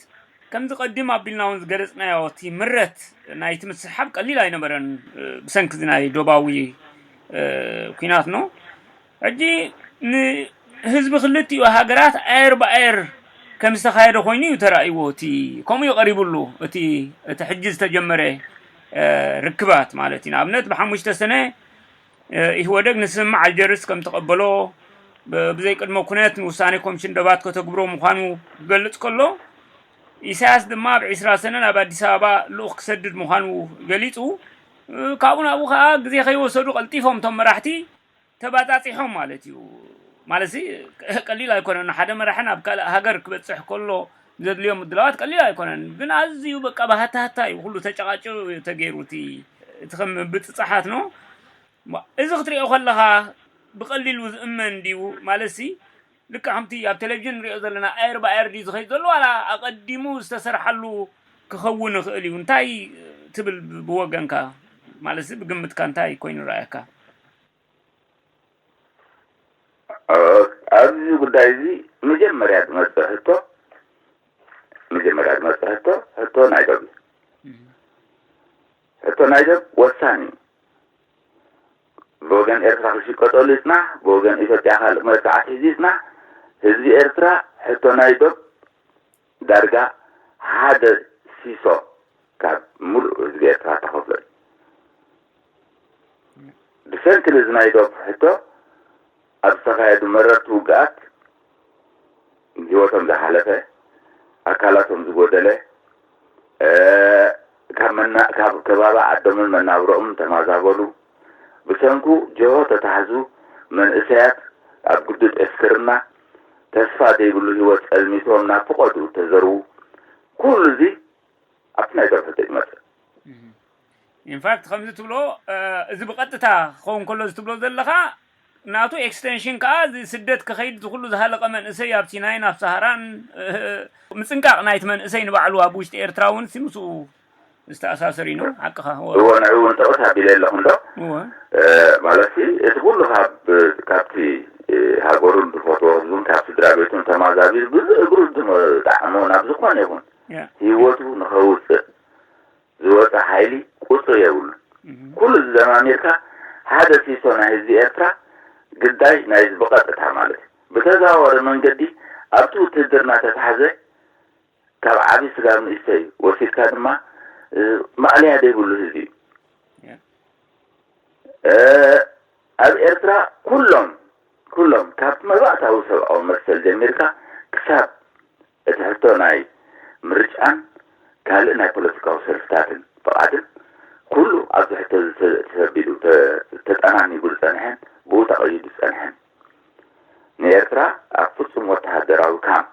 ከምዚ ቀዲም ኣቢልና እውን ዝገለጽናዮ፣ እቲ ምረት ናይቲ ምስሕሓብ ቀሊል ኣይነበረን፣ ብሰንኪ እዚ ናይ ዶባዊ ኩናት ነው። ሕጂ ንህዝቢ ክልቲኡ ሃገራት ኣየር ብኣየር ከም ዝተኻየደ ኮይኑ እዩ ተራእይዎ። እቲ ከምኡ እዩ ቀሪቡሉ፣ እቲ እቲ ሕጂ ዝተጀመረ ርክባት ማለት እዩ። ንኣብነት ብሓሙሽተ ሰነ ኢህወደግ ንስምምዕ ኣልጀርስ ከም ተቐበሎ፣ ብዘይ ቅድመ ኩነት ንውሳኔ ኮምሽን ደባት ከተግብሮ ምዃኑ ክገልጽ ከሎ፣ ኢሳያስ ድማ ኣብ ዒስራ ሰነ ናብ ኣዲስ ኣበባ ልኡኽ ክሰድድ ምዃኑ ገሊጹ። ካብኡ ናብኡ ከኣ ግዜ ከይወሰዱ ቀልጢፎም እቶም መራሕቲ ተባጻጺሖም ማለት እዩ። ማለት ቀሊል ኣይኮነን። ሓደ መራሒ ናብ ካልእ ሃገር ክበጽሕ ከሎ ዘድልዮ ምድላዋት ቀሊል ኣይኮነን። ግን ኣዝዩ በቃ ብሃታሃታ እዩ ኩሉ ተጨቃጭ ተገይሩ እቲ እቲ ከም ብጽጻሓት ነው። እዚ ክትሪኦ ከለኻ ብቐሊሉ ዝእመን ድዩ? ማለት ሲ ልክዕ ከምቲ ኣብ ቴሌቪዥን ንሪኦ ዘለና ኣየር ብኣየር ድዩ ዝኸይድ ዘሎ ዋላ ኣቐዲሙ ዝተሰርሓሉ ክኸውን ይኽእል እዩ? እንታይ ትብል ብወገንካ? ማለት ሲ ብግምትካ እንታይ ኮይኑ ረኣየካ? ኣብዚ ጉዳይ እዚ መጀመርያ ዝመፅእ ሕቶ መጀመርያ ዝመፅእ ሕቶ ሕቶ ናይ ዶብ እዩ። ሕቶ ናይ ዶብ ወሳኒ እዩ። ብወገን ኤርትራ ክሽቀጠሉ ይፅናሕ፣ ብወገን ኢትዮጵያ ካልእ መልክዓት ሒዙ ይፅናሕ፣ ህዝቢ ኤርትራ ሕቶ ናይ ዶብ ዳርጋ ሓደ ሲሶ ካብ ሙሉእ ህዝቢ ኤርትራ ተኸፍሎ እዩ። ብሰንኪ እዚ ናይ ዶብ ሕቶ ኣብ ዝተኻየዱ መረርቲ ውግኣት ህይወቶም ዝሓለፈ፣ ኣካላቶም ዝጎደለ፣ ካብ መና ካብ ከባቢ ዓዶምን መናብሮኦምን ተማዛበሉ፣ ብሰንኩ ጀሆ ተታሕዙ፣ መንእሰያት ኣብ ግዱድ ዕስክርና ተስፋ ዘይብሉ ህይወት ጸልሚቶም ናብ ፍቖድኡ ተዘርዉ። ኩሉ እዚ ኣብቲ ናይ ዶብ ሕቶ ይመጽእ። ኢንፋክት ከምዚ ትብሎ እዚ ብቐጥታ ክኸውን ከሎ እዚ ትብሎ ዘለኻ ናቱ ኤክስቴንሽን ከዓ እዚ ስደት ክኸይድ ዝኩሉ ዝሃለቐ መንእሰይ ኣብ ሲናይን ኣብ ሰሃራን ምፅንቃቕ ናይቲ መንእሰይ ንባዕሉ ኣብ ውሽጢ ኤርትራ እውን ሲ ምስኡ ዝተኣሳሰር እዩ ነው ሓቅኻ እወ። እዎ ንዕኡ እውን ጥቕስ ኣቢለ ኣለኹ እንዶ እወ ማለት እቲ ኩሉ ካብ ካብቲ ሃገሩን ዝፈትዎ ህዝቡን ካብ ስድራ ቤቱን ተማዛቢሉ ብእግሩ ዝጣዕሞ ናብ ዝኾነ ይኹን ያ ህይወቱ ንኸውፅእ ዝወፀ ሓይሊ ቁፅሪ የብሉን። እህ ኩሉ ዝደማሚርካ ሓደ ሲሶ ናይ ህዝቢ ኤርትራ ግዳይ ናይዚ ብቐጥታ ማለት እዩ። ብተዘዋወረ መንገዲ ኣብቲ ውትህድርና ተታሕዘ ካብ ዓቢ ስጋብ ንእሽተይ ወሲድካ ድማ ማእለያ ዘይብሉ ህዝቢ እዩ። ኣብ ኤርትራ ኩሎም ኩሎም ካብ መባእታዊ ሰብኣዊ መሰል ጀሚርካ ክሳብ እቲ ሕቶ ናይ ምርጫን ካልእ ናይ ፖለቲካዊ ሰልፍታትን ፍቓድን ኩሉ ኣብዚ ሕቶ እዚ ተሰቢዱ ተጠናኒጉ ዝጸንሐን ብኡ ተቐይዱ ዝጸንሐን ንኤርትራ ኣብ ፍጹም ወተሃደራዊ ካምፕ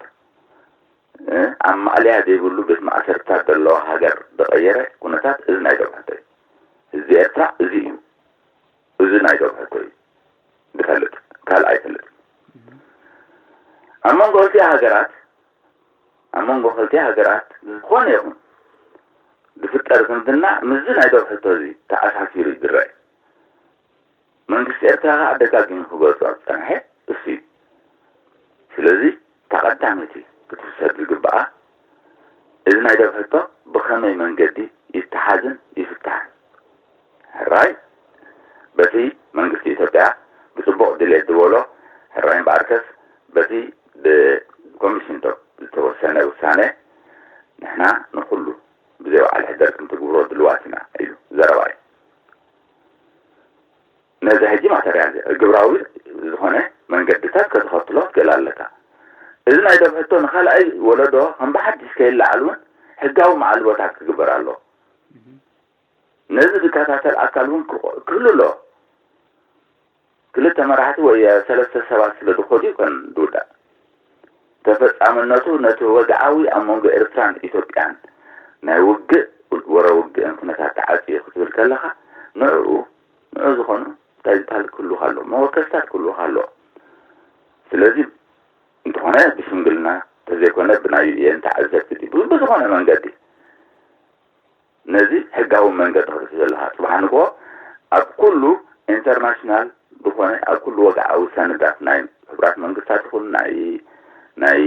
ኣብ ማእለያ ዘይብሉ ቤት ማእሰርትታት ዘለዋ ሃገር ዝቐየረ ኩነታት እዚ ናይ ዶብ ሕቶ እዩ። ህዝቢ ኤርትራ እዚ እዩ። እዚ ናይ ዶብ ሕቶ እዩ ዝፈልጥ፣ ካልእ ኣይፈልጥን። ኣብ መንጎ ክልቲኣ ሃገራት ኣብ መንጎ ክልቲኣ ሃገራት ዝኾነ ይኹን ዝፍጠር ዝምድና ምስዚ ናይ ዶብ ሕቶ እዚ ተኣሳሲሩ እዩ ዝረአ። መንግስቲ ኤርትራ ከኣ ደጋጊሙ ክገልጾ ዝጸንሐ እሱ እዩ። ስለዚ እታ ቀዳመይቲ ክትውሰድ ዝግብኣ እዚ ናይ ዶብ ሕቶ ብኸመይ መንገዲ ይተሓዝን ይፍታሕን። ሕራይ በቲ መንግስቲ ኢትዮጵያ ብጽቡቕ ድሌት ዝበሎ ሕራይ እምበኣርከስ በቲ ብኮሚሽን ዶብ ዝተወሰነ ውሳነ ንሕና ንኹሉ ብዘይ በዓል ሕደር ክንትግብሮ ድልዋት ኢና ኢሉ ዘረባ እዩ። ነዚ ሕጂ ማተርያል ግብራዊ ዝኾነ መንገድታት ከተኸትሎ ትኽእል ኣለካ። እዚ ናይ ዶብ ሕቶ ንኻልኣይ ወለዶ ከም ብሓድሽ ከይለዓል እውን ሕጋዊ መዓልቦታት ክግበር ኣለዎ። ነዚ ዝከታተል ኣካል እውን ክህሉ ኣለዎ። ተመራሕቲ ወይ ሰለስተ ሰባት ስለ ዝኾዱ ይኮን ዝውዳእ። ተፈጻምነቱ ነቲ ወግዓዊ ኣብ መንጎ ኤርትራን ኢትዮጵያን ናይ ውግእ፣ ወረ ውግእን ኩነታት ተዓጽዩ ክትብል ከለኻ፣ ንዕኡ፣ ንዑ ዝኾኑ እንታይ ዝበሃል ክህልውኻ ኣለዎ፣ መወከስታት ክህልውኻ ኣለዎ። ስለዚ እንተኾነ ብሽምግልና፣ ተዘይኮነ ብናይ ዩ ኤን ተዓዘብቲ ድዩ፣ ብዝኾነ መንገዲ ነዚ ሕጋዊ መንገዲ ክትሕዞ ኣለኻ። ጽባሕ ንግሆ ኣብ ኩሉ ኢንተርናሽናል ዝኾነ፣ ኣብ ኩሉ ወግዓዊ ሰነዳት ናይ ሕቡራት መንግስታት ይኹን ናይ፣ ናይ፣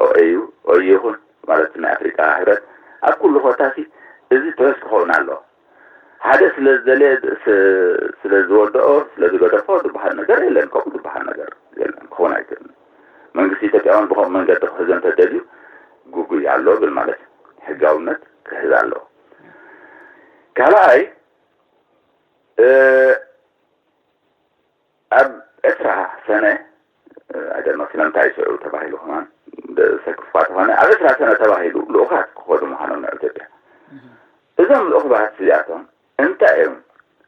ኦኤዩ፣ ኦኤዩ ይኹን ማለት ናይ ኣፍሪቃ ሕብረት፣ ኣብ ኩሉ ኮታሲ እዚ ጥዑስ ክኸውን ኣለዎ። ሓደ ስለ ዝደለየ፣ ስ-፣ ስለ ዝወደኦ፣ ስለ ዝገደፎ ዝበሃል ነገር የለን። ከምኡ ዝበሃል ነገር የለን፣ ክኸውን ኣይክእልን። መንግስቲ ኢትዮጵያ እውን ብኸምኡ መንገዲ ክሕዞ እንተደልዩ ግጉይ ኣሎ ብል ማለት እዩ። ሕጋውነት ክሕዝ ኣለዎ። ካልኣይ፣ እ፣ ኣብ ዕስራ ሰነ፣ እ፣ I don't know ስለምንታይ ሽዑ ተባሂሉ ከማን፣ ደ-፣ ሰክፍኳ ተኾነ፣ ኣብ ዕስራ ሰነ ተባሂሉ ልኡኻት ክኸዱ ምዃኖም ናብ ኢትዮጵያ። እዞም ልኡኻት እዚኣቶም እንታይ እዮም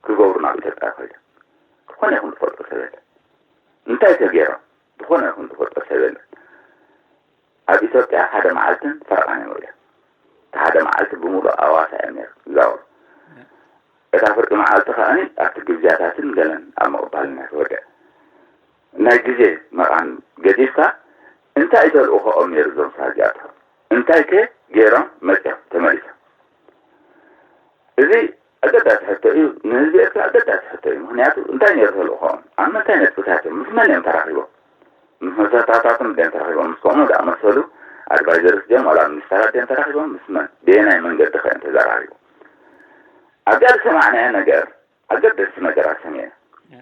ክገብሩ ናብ ኢትዮጵያ ከይዶም? ዝኾነ ይኹን ዝፈልጦ ሰብ የለን። እንታይ ከ ገይሮም? ዝኾነ ይኹን ዝፈልጦ ሰብ የለን። ኣብ ኢትዮጵያ ሓደ መዓልትን ፈረቓን እዮም ውዒሎም። እቲ ሓደ መዓልቲ ብምሉእ ኣዋሳ እዮም ነይሮም ዝዛወሩ። እታ ፍርቂ መዓልቲ ከኣኒ ኣብቲ ግብጃታትን ገለን ኣብ ምቕባልን እያ ተወድአ። ናይ ግዜ መቓን ገዲፍካ፣ እንታይ ተልእኾኦም ነይሩ እዞም ሳጅኣቶም? እንታይ ከ ገይሮም መጺኦም ተመሊሶም? እዚ ኣገዳሲ ሕቶ እዩ፣ ንህዝቢ ኤርትራ ኣገዳሲ ሕቶ እዩ። ምኽንያቱ እንታይ ነይሩ ተልእኾኦም? ኣብ ምንታይ ነጥብታት እዮም? ምስ መን እዮም ተራኺቦም? ምስ መሰረታታቶም ድዮም ተራኺቦም? ምስ ከምኡ ዝኣመሰሉ ኣድቫይዘርስ ድዮም? ዋላ ሚኒስተራት ድዮም ተራኺቦም? ምስ መን? ብየናይ መንገዲ ከ እዮም ተዘራሪቦም? ኣብዛ ዝሰማዕናዮ ነገር ኣገደስቲ ነገራት ሰሚዕና። ያ።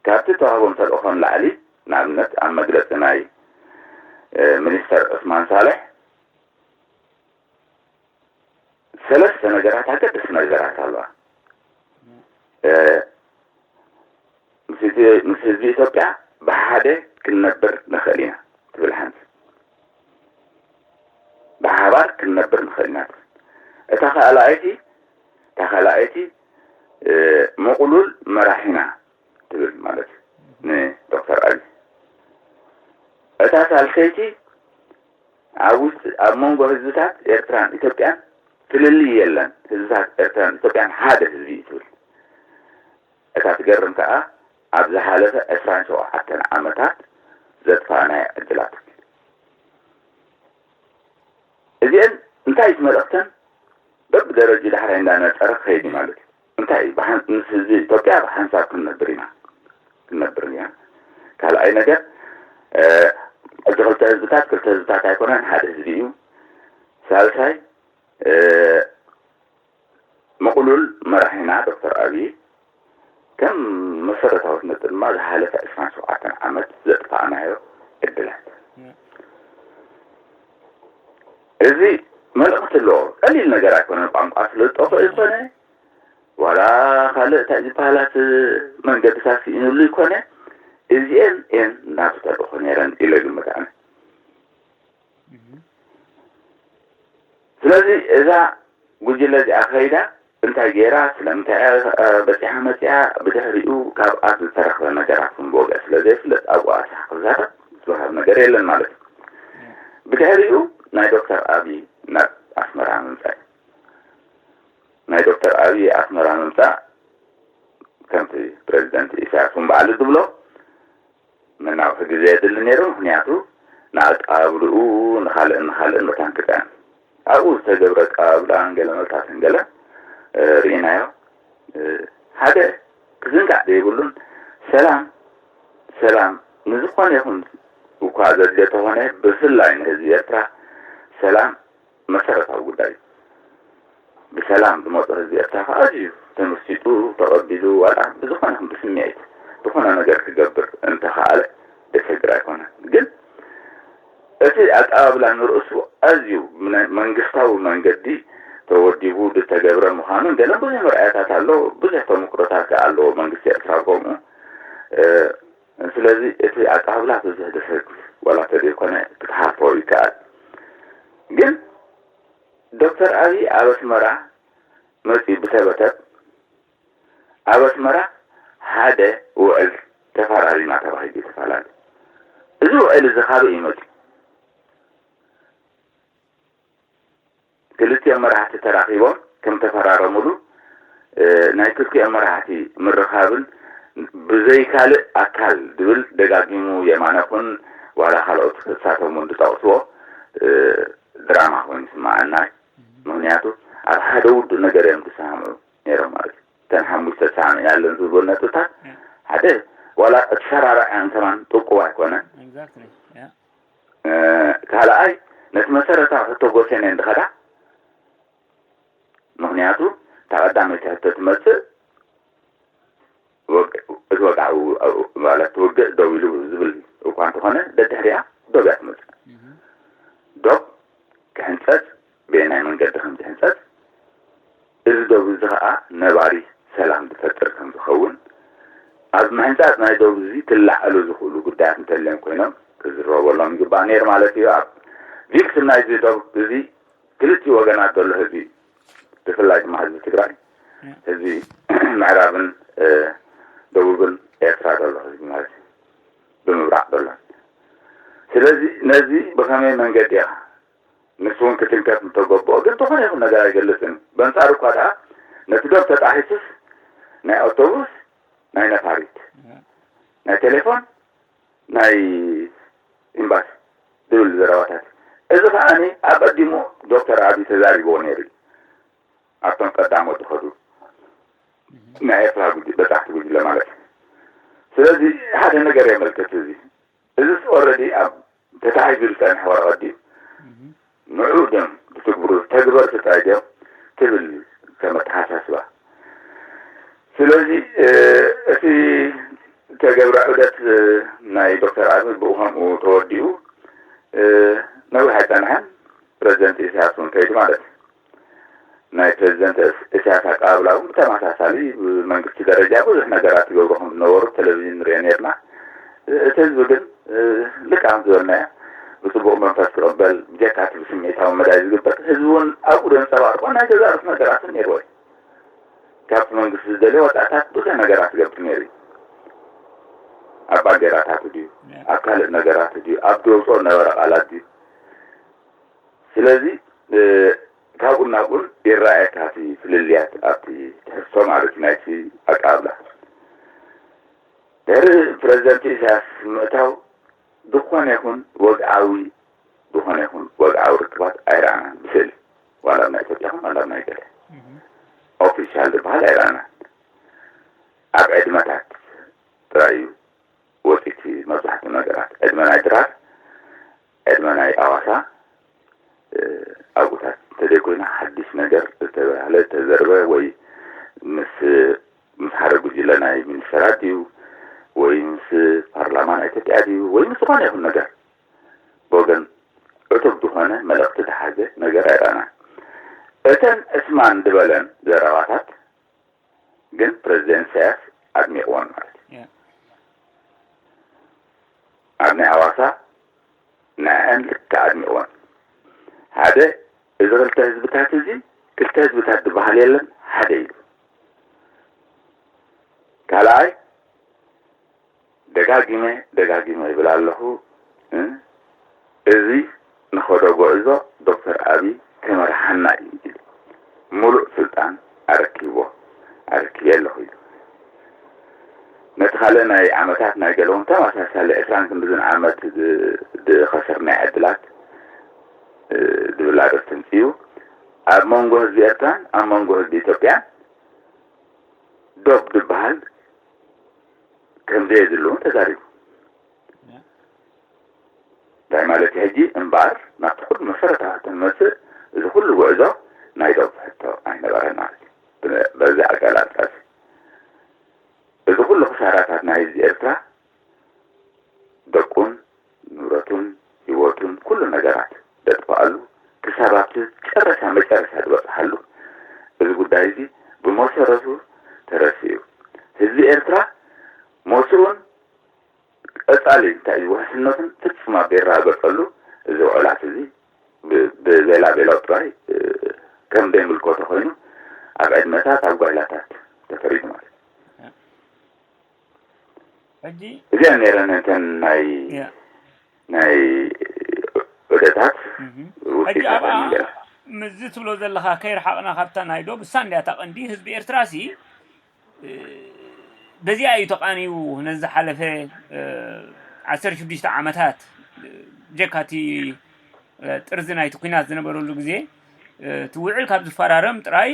ካብቲ ተዋህቦም ተልእኾ ንላዕሊ፣ ንኣብነት ኣብ መግለጺ ናይ፣ እ፣ ሚኒስተር ዑስማን ሳልሕ ሰለስተ ነገራት ኣገደስቲ ነገራት ኣለዋ። እ፣ ምስ እቲ፣ ምስ ህዝቢ ኢትዮጵያ ብሓደ ክንነብር ንኽእል ኢና ትብል ሓንቲ። ብሓባር ክንነብር ንኽእል ኢና ትብል። እታ ካልኣይቲ፣ እታ ካልኣይቲ፣ እ፣ ምቕሉል መራሒና ትብል ማለት እዩ ንዶክተር ኣብይ። እታ ሳልሰይቲ ኣብ ውሽጢ፣ ኣብ መንጎ ህዝብታት ኤርትራን ኢትዮጵያን ፍልልይ የለን። ህዝብታት ኤርትራን ኢትዮጵያን ሓደ ህዝቢ እዩ ትብል። እታ ትገርም ከኣ ኣብ ዝሓለፈ ዕስራን ሸውዓተን ዓመታት ዘጥፋእናዮ ዕድላት። እዚአን እንታይ እዩ መልእኽተን? በብደረጅኡ ዳሕራይ እንዳነጸረ ክኸይድ እዩ ማለት እዩ። እንታይ እዩ? ብሓን-፣ ምስ ህዝቢ ኢትዮጵያ ብሓንሳብ ክንነብር ኢና። ክንነብር ኢና። ካልኣይ ነገር፣ እ፣ እዚ ክልተ ህዝብታት፣ ክልተ ህዝብታት ኣይኮነን፣ ሓደ ህዝቢ እዩ። ሳልሳይ፣ እ፣ ምቕሉል መራሒና ዶክተር ኣብይ ከም መሰረታዊ ነጥቢ ድማ ዝሓለፈ ዕስራን ሸውዓተን ዓመት ዘጥፋእናዮ ዕድላት። ያ። እዚ መልእኽቲ ኣለዎ። ቀሊል ነገር ኣይኮነን። ቋንቋ ስለ ዝጠፍኦ ይኮነ፣ ዋላ ካልእ እንታይ ዝበሃላት መንገድታት ስኢኑሉ ይኮነ፣ እዚኤን እየን ናቱ ተልእኾ ነይረን ኢለ ግምት ኣነ። እህ። ስለዚ እዛ ጉጅለ እዚኣ ከይዳ እንታይ ገይራ፣ ስለምንታይ እያ፣ እ፣ በጺሓ መጺኣ፣ ብድሕሪኡ ካብኣ ዝተረኽበ ነገራት እውን ብወግዒ ስለ ዘይፍለጥ ኣብኡ ኣስሓ ክዛረብ ዝበሃል ነገር የለን ማለት እዩ። ብድሕሪኡ ናይ ዶክተር ኣብይ ናብ ኣስመራ ምምጻእ እዩ። ናይ ዶክተር ኣብይ ኣስመራ ምምጻእ ከምቲ ፕረዚደንት ኢሳያስ እውን በዓሉ ዝብሎ መናውሒ ግዜ የድሊ ነይሩ። ምኽንያቱ ንኣቀባብልኡ ንኻልእን ንኻልእን መታን ክጥዕም ኣብኡ ዝተገብረ ኣቀባብላን ገለ መልታትን ገለ፣ እ፣ ርኢናዮ። እ፣ ሓደ ክዝንጋዕ ዘይብሉን ሰላም፣ ሰላም ንዝኾነ ይኹን እኳ ዘድልዮ ተኾነ ብፍላይ ንህዝቢ ኤርትራ ሰላም መሰረታዊ ጉዳይ እዩ። ብሰላም ዝመጾ ህዝቢ ኤርትራ ከኣ ኣዝዩ ተመሲጡ ተቐቢሉ፣ ዋላ ብዝኾነ ይኹን ብስምዒት ዝኾነ ነገር ክገብር እንተኸኣለ ዘሸግር ኣይኮነን። ግን እቲ ኣቀባብላ ንርእሱ ኣዝዩ ብናይ መንግስታዊ መንገዲ ተወዲቡ ዝተገብረ ምዃኑን ገለን ብዙሕ መርኣያታት ኣሎ። ብዙሕ ተመክሮታት ከኣ ኣለዎ መንግስቲ ኤርትራ ከምኡ። እ፣ ስለዚ እቲ ኣቀባብላ ብዙሕ ዘሸግር ዋላ ተዘይኮነ ክትሓልፎ ይከኣል። ግን ዶክተር ኣብይ ኣብ ኣስመራ መጺኡ ብተበተብ ኣብ ኣስመራ ሓደ ውዕል ተፈራሪምና ተባሂሉ እዩ ተፈላለዩ። እዚ ውዕል እዚ ካበይ እዩ መፂኡ? ክልቲኦም መራሕቲ ተራኺቦም ከም ተፈራረሙሉ፣ እ፣ ናይ ክልቲኦም መራሕቲ ምርኻብን ብዘይ ካልእ ኣካል ዝብል ደጋጊሙ የማነ ኩን ዋላ ካልኦት ክሳቶም እውን ዝጠቕስዎ፣ እ፣ ድራማ ኮይኑ ይስምዓና እዩ። ምኽንያቱ ኣብ ሓደ ውዱእ ነገር እዮም ዝሰማምዑ ነይሮም ማለት እዩ። እተን ሓሙሽተ ተሰማሚዕናለን ዝብሎ ነጥብታት ሓደ ዋላ እቲ ሰራርዐን ከማን ጥቁብ ኣይኮነን። Exactly. Yeah. እ፣ ካልኣይ ነቲ መሰረታዊ ሕቶ ጎሴን እየን ዝኸዳ። ምኽንያቱ እታ ቀዳመይቲ ሕቶ ትመፅእ ወግ-፣ እቲ ወግዓዊ ማለት ውግእ ደው ኢሉ ዝብል እኳ እንተኾነ ደድሕሪኣ ዶብ እያ ትመፅእ። ዶብ ክሕንፀፅ ብየናይ መንገዲ ከም ዝሕንፀፅ፣ እዚ ዶብ እዚ ከዓ ነባሪ ሰላም ዝፈጥር ከም ዝኸውን፣ ኣብ ምሕንፃፅ ናይ ዶብ እዚ ክለዓሉ ዝኽእሉ ጉዳያት እንተልዮም ኮይኖም ክዝረበሎም ይግባእ ነይሩ ማለት እዩ። ኣብ ቪክቲም ናይዚ ዶብ እዚ ክልቲኡ ወገናት ዘሎ ህዝቢ፣ ብፍላይ ድማ ህዝቢ ትግራይ፣ ህዝቢ ምዕራብን፣ እ፣ ደቡብን ኤርትራ ዘሎ ህዝቢ ማለት እዩ፣ ብምብራቕ ዘሎ። ስለዚ ነዚ ብኸመይ መንገዲ ኢኻ ንሱ እውን ክትንከፍ ምተገብኦ፣ ግን ዝኾነ ይኹን ነገር ኣይገልጽን። በንጻሩ እኳ ደኣ ነቲ ዶብ ተጣሒሱስ ናይ ኣውቶቡስ፣ ናይ ነፋሪት፣ ናይ ቴሌፎን፣ ናይ ኤምባሲ ዝብል ዘረባታት። እዚ ከዓኒ ኣቐዲሙ ዶክተር ኣብይ ተዛሪብዎ ነይሩ እዩ። ኣብቶም ቀዳሞት ዝኸዱ ናይ ኤርትራ ጉጅ-፣ በጻሕቲ ጉጅለ ማለት እዩ። ስለዚ ሓደ ነገር የመልክት እዚ። እዚስ ኦልሬዲ ኣብ ተታሒዙ ዝጸንሐ ወረቐት ድዩ? ንዑ ድዮም ዝትግብሩ? ተግበርቲ ጥራይ ድዮም ትብል ከም ኣተሓሳስባ። ስለዚ፣ እ፣ እቲ ተገብረ ዑደት፣ እ፣ ናይ ዶክተር ኣብይ ብኡ ከምኡ ተወዲኡ፣ እ፣ ነዊሕ ኣይጸንሐን። ፕረዚደንት ኢሳያስ እውን ከይዱ ማለት እዩ። ናይ ፕረዚደንት እስ-፣ ኢሳያስ ኣቀባብላ እውን ብተመሳሳሊ ብመንግስቲ ደረጃ ብዙሕ ነገራት ይገብሩ ከም ዝነበሩ ቴሌቪዥን ንሪኦ ነርና። እ-፣ እቲ ህዝቢ ግን፣ እ፣ ልክዕ ከም ዝበልናዮ ብጽቡቕ መንፈስ ክቕበል፣ ብጀካ እቲ ብስምዒታዊ መዳይ ዝግበር፣ ህዝቢ እውን ኣብኡ ዘንጸባርቖ ናይ ገዛእ ርእሱ ነገራት እውን ነይርዎ እዩ። ካብቲ መንግስቲ ዝደልዮ ወጻእታት ብዙሕ ነገራት ዝገብር ነይሩ እዩ። ኣብ ባንዴራታት ድዩ፣ ኣብ ካልእ ነገራት ድዩ፣ ኣብ ዘውፅኦ ነበረ ቃላት ድዩ። ስለዚ፣ እ፣ ካብኡን ናብኡን ይረኣየካ እቲ ፍልልያት ኣብቲ ትሕዝቶ ማለት እዩ ናይቲ ኣቀባብላ። ድሕሪ ፕረዚደንት ኢሳያስ ምእታው ዝኾነ ይኹን ወግዓዊ፣ ዝኾነ ይኹን ወግዓዊ ርክባት ኣይረኣናን ብስእሊ። ዋላ ኣብ ናይ ኢትዮጵያ ይኹን ዋላ ኣብ ናይ ገለ ኦፊሻል ዝበሃል ኣይረኣናን። ኣብ ዕድመታት ጥራይ እዩ ወፂቲ መብዛሕትኡ ነገራት። ዕድመ ናይ ድራር፣ ዕድመ ናይ ኣዋሳ፣ እ፣ ኣብኡታት እንተዘይኮይኑ ሓድሽ ነገር ዝተባህለ ዝተዘርበ ወይ ምስ፣ ምስ ሓደ ጉጅለ ናይ ሚኒስተራት ድዩ ወይ ምስ ፓርላማ ናይ ኢትዮጵያ ድዩ ወይ ምስ ዝኾነ ይኹን ነገር ብወገን ዕቱብ ዝኾነ መልእኽቲ ዝሓዘ ነገር ኣይረኣናን። እተን ዕስማን ዝበለን ዘረባታት ግን ፕረዚደንት ኢሳያስ ኣድሚቕወን ማለት እዩ። ያ። ኣብ ናይ ኣዋሳ ንዐን ልክዕ ኣድሚቕወን። ሓደ፣ እዚ ክልተ ህዝብታት እዚ ክልተ ህዝብታት ዝበሃል የለን፣ ሓደ ኢሉ። ካልኣይ፣ ደጋጊመ ደጋጊመ ይብል ኣለኹ፣ እ፣ እዚ ንኸዶ ጉዕዞ ዶክተር ኣብይ ክመርሓና እዩ ኢሉ። ሙሉእ ስልጣን ኣረኪብዎ፣ ኣረኪበ ኣለኹ ኢሉ። ነቲ ካልእ ናይ ዓመታት ናይ ገለ እውን ተመሳሳሊ ዕስራን ክንድዝን ዓመት ዝ-፣ ዝኸሰርናዮ ዕድላት፣ እ፣ ዝብል ኣርእስቲ ኣምጺኡ፣ ኣብ መንጎ ህዝቢ ኤርትራን ኣብ መንጎ ህዝቢ ኢትዮጵያን ዶብ ዝበሃል ከም ዘየድሊ እውን ተዛሪቡ። እንታይ ማለት እዩ ሕጂ? እምበኣር ናብቲ ኩሉ መሰረታዊ ሕቶ ንመጽእ፣ እዚ ኩሉ ጉዕዞ ናይ ዶብ ሕቶ ኣይነበረን ማለት እዩ። ብ-፣ በዚ ኣገላልጻ እዚ፣ እዚ ኩሉ ክሳራታት ናይ ህዝቢ ኤርትራ፣ ደቁን ንብረቱን ህይወቱን ኩሉ ነገራት ዘጥፍኣሉ፣ ክሳብ ኣብቲ ጨረሻ መጨረሻ ዝበጽሓሉ፣ እዚ ጉዳይ እዚ ብመሰረቱ ተረሲዑ፣ ህዝቢ ኤርትራ ሞስኡን ቀጻሊ እንታይ እዩ ውሕስነቱን ፍጹም ኣብ ዘይረጋገጸሉ፣ እዚ ውዕላት እዚ ብ-፣ ብቤላ ቤላው ጥራይ፣ እ፣ ከም ዘይምልከቶ ኮይኑ ኣብ ዕድመታት ኣብ ጓይላታት ተፈሪዱ ማለት እዩ። ሕጂ እዚኣ ነይረን እተን ናይ ያ ናይ ዑደታት እህ። ሕጂ ውፅኢታት ኣብኣ ነይረን። ምዚ ትብሎ ዘለኻ ከይርሓቕና ካብታ ናይ ዶብ እሳ እንድያ እታ ቀንዲ ህዝቢ ኤርትራ ሲ በዚኣ እዩ ተቓንዩ ነዚ ዝሓለፈ ዓሰርተ ሽዱሽተ ዓመታት ጀካቲ ጥርዚ ናይቲ ኩናት ዝነበረሉ ግዜ እቲ ውዕል ካብ ዝፈራረም ጥራይ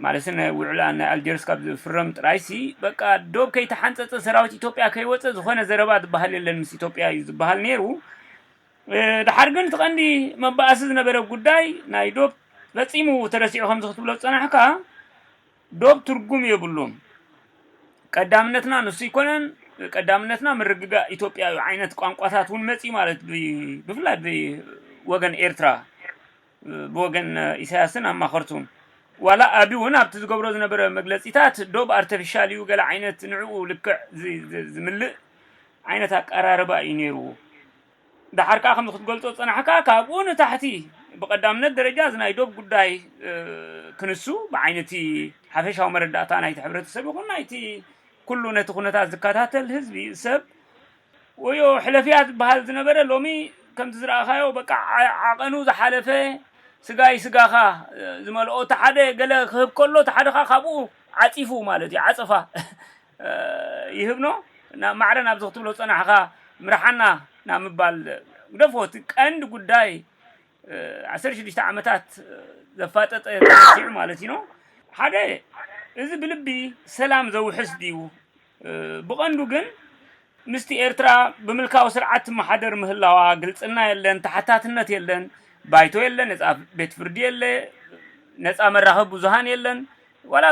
ማለት ናይ ውዕል ናይ ኣልጀርስ ካብ ዝፍረም ጥራይ ሲ በቃ ዶብ ከይተሓንፀፀ ሰራዊት ኢትዮጵያ ከይወፀ ዝኾነ ዘረባ ዝበሃል የለን ምስ ኢትዮጵያ እዩ ዝበሃል ነይሩ። ድሓር ግን እቲ ቀንዲ መባእሲ ዝነበረ ጉዳይ ናይ ዶብ ፈፂሙ ተረሲዑ ከምዚ ክትብሎ ዝፀናሕካ ዶብ ትርጉም የብሉን። ቀዳምነትና ንሱ ይኮነን። ቀዳምነትና ምርግጋእ ኢትዮጵያ እዩ ዓይነት ቋንቋታት እውን መፂ ማለት ብፍላይ ብወገን ኤርትራ ብወገን ኢሳያስን ኣማኸርቱን ዋላ ኣቢ እውን ኣብቲ ዝገብሮ ዝነበረ መግለፂታት ዶብ ኣርተፊሻል እዩ ገለ ዓይነት ንዕኡ ልክዕ ዝምልእ ዓይነት ኣቀራርባ እዩ ነይርዎ። ዳሓር ከዓ ከምዚ ክትገልፆ ዝፀናሕካ ካብኡ ንታሕቲ ብቀዳምነት ደረጃ እዚ ናይ ዶብ ጉዳይ ክንሱ ብዓይነቲ ሓፈሻዊ መረዳእታ ናይቲ ሕብረተሰብ ይኹን ናይቲ ኩሉ ነቲ ኩነታት ዝከታተል ህዝቢ ሰብ ወዮ ሕለፍያ ዝበሃል ዝነበረ ሎሚ ከምቲ ዝረኣኻዮ በቃ ዓቐኑ ዝሓለፈ ስጋይ ስጋኻ ዝመልኦ እቲ ሓደ ገለ ክህብ ከሎ እቲ ሓደ ከዓ ካብኡ ዓፂፉ ማለት እዩ ዓፀፋ ይህብ ኖ ናብ ማዕረ ናብዚ ክትብሎ ዝፀናሕኻ ምርሓና ናብ ምባል ግደፎ እቲ ቀንዲ ጉዳይ ዓሰርተ ሽዱሽተ ዓመታት ዘፋጠጠ ተረሲዑ ማለት እዩ ኖ ሓደ እዚ ብልቢ ሰላም ዘውሕስ ድዩ ብቐንዱ ግን ምስቲ ኤርትራ ብምልካዊ ስርዓት ትመሓደር ምህላዋ ግልፅና የለን፣ ተሓታትነት የለን፣ ባይቶ የለ፣ ነፃ ቤት ፍርዲ የለ፣ ነፃ መራኸቢ ብዙሃን የለን። ዋላ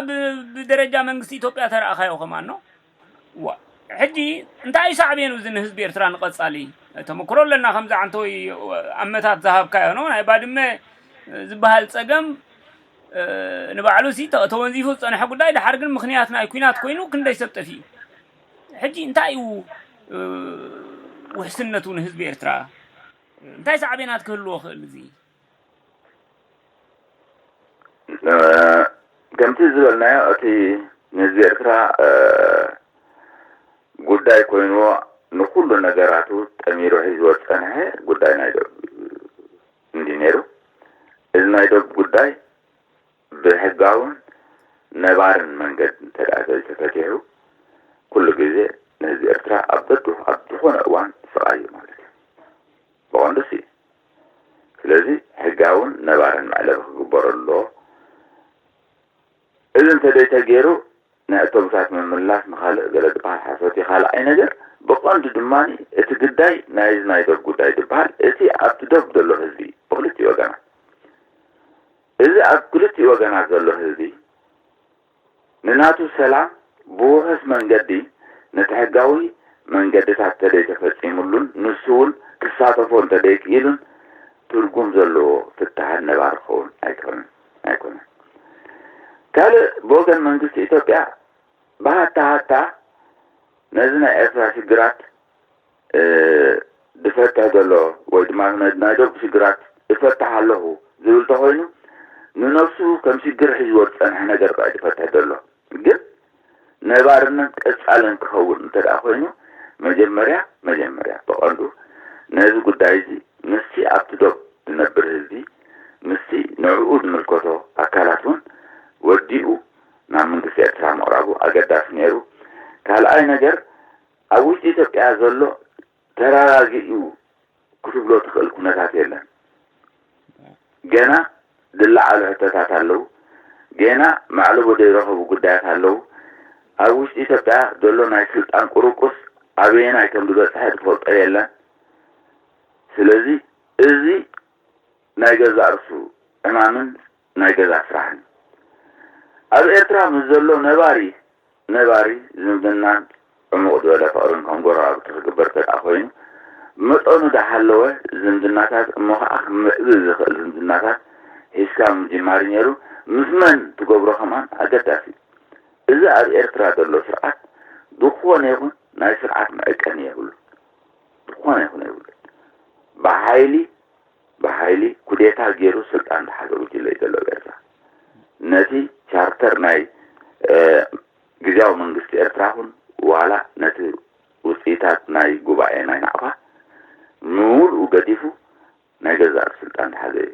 ብደረጃ መንግስቲ ኢትዮጵያ ተረኣኻዮ ከማኖ ሕጂ እንታይ እዩ ሳዕቤኑ እዚ ንህዝቢ ኤርትራ ንቐፃሊ ተመክሮ ኣለና ከምዚ ዓንተወይ ኣመታት ዝሃብካዮ ነው ናይ ባድመ ዝበሃል ፀገም ንባዕሉ ሲ ተወንዚፉ ዝፀንሐ ጉዳይ ድሓር ግን ምክንያት ናይ ኩናት ኮይኑ ክንደይ ሰብ ጠፊኡ ሕጂ እንታይ እዩ ውሕስነቱ ንህዝቢ ኤርትራ እንታይ ሳዕቤናት ክህልዎ ክእል እዚ ከምቲ ዝበልናዮ እቲ ንህዝቢ ኤርትራ ጉዳይ ኮይንዎ ንኩሉ ነገራቱ ጠሚሩ ሒዝዎ ዝፀንሐ ጉዳይ ናይ ዶብ እንዲ ነይሩ እዚ ናይ ዶብ ጉዳይ ብሕጋውን ነባርን መንገዲ እንተ ተፈቲሑ ኩሉ ግዜ ንህዝቢ ኤርትራ ኣብ ደዱ ኣብ ዝኾነ እዋን ስቓይ እዩ ማለት እዩ ብቐንዱ ሲ ስለዚ ሕጋውን ነባርን መዕለቢ ክግበረሉ ኣለዎ እዚ እንተደይ ተገይሩ ናይ ኣቶቡሳት ምምላስ ንኻልእ ገለ ዝበሃል ሓሶት እዩ ካልኣይ ነገር ብቐንዱ ድማ እቲ ግዳይ ናይዚ ናይ ዶብ ጉዳይ ዝበሃል እቲ ኣብቲ ዶብ ዘሎ ህዝቢ ብክልቲኡ ወገናት እዚ ኣብ ክልቲኡ ወገናት ዘሎ ህዝቢ ንናቱ ሰላም ብውሑስ መንገዲ ነቲ ሕጋዊ መንገድታት ተደይ ተፈፂሙሉን ንሱ እውን ክሳተፎ እንተደይ ክኢሉን ትርጉም ዘለዎ ፍታሕን ነባሪ ክኸውን ኣይክኽእልን ኣይኮነን። ካልእ ብወገን መንግስቲ ኢትዮጵያ ብሃታ ሃታ ነዚ ናይ ኤርትራ ሽግራት ዝፈትሕ ዘሎ ወይ ድማ ናይ ዶብ ሽግራት እፈትሕ ኣለኹ ዝብል ተኾይኑ ንነብሱ ከም ሽግር ሒዝዎ ዝፀንሐ ነገር ጥራይ ዝፈትሕ ዘሎ ግን ነባርነት ቀፃልን ክኸውን እንተ ደኣ ኮይኑ መጀመርያ መጀመርያ ብቐንዱ ነዚ ጉዳይ እዚ ምስቲ ኣብቲ ዶብ ዝነብር ህዝቢ ምስቲ ንዕኡ ዝምልከቶ ኣካላት እውን ወዲኡ ናብ መንግስቲ ኤርትራ ምቕራቡ ኣገዳሲ ነይሩ። ካልኣይ ነገር ኣብ ውሽጢ ኢትዮጵያ ዘሎ ተረጋጊኡ ክትብሎ ትኽእል ኩነታት የለን። ገና ዝለዓሉ ሕቶታት ኣለዉ። ገና ማዕለቦ ዘይረኸቡ ጉዳያት ኣለዉ። ኣብ ውሽጢ ኢትዮጵያ ዘሎ ናይ ስልጣን ቁርቁስ ኣበየናይ ከም ዝበፅሐ ዝፈልጦ የለን። ስለዚ እዚ ናይ ገዛእ ርእሱ ዕማምን ናይ ገዛ ስራሕን ኣብ ኤርትራ ምስ ዘሎ ነባሪ ነባሪ ዝምድናን ዕሙቕ ዝበለ ፍቕርን ከም ጎረባብቲ ክግበር ተደኣ ኮይኑ ብመጠኑ ዳሃለወ ዝምድናታት እሞ ኸዓ ክምዕብል ዝኽእል ዝምድናታት ሒዝካ ምጅማር እዩ ነይሩ። ምስ መን ትገብሮ ከማን ኣገዳሲ እዩ። እዚ ኣብ ኤርትራ ዘሎ ስርዓት ዝኾነ ይኹን ናይ ስርዓት መዐቀኒ የብሉ ዝኾነ ይኹን የብሉ ብሓይሊ ብሓይሊ ኩዴታ ገይሩ ስልጣን ዝሓዘ ጉጅለ እዩ ዘሎ ኣብ ኤርትራ። ነቲ ቻርተር ናይ ግዝያዊ መንግስቲ ኤርትራ ኹን በኋላ ነቲ ውፅኢታት ናይ ጉባኤ ናይ ናቕፋ ምሉኡ ገዲፉ ናይ ገዛእ ስልጣን ዝሓዘ እዩ።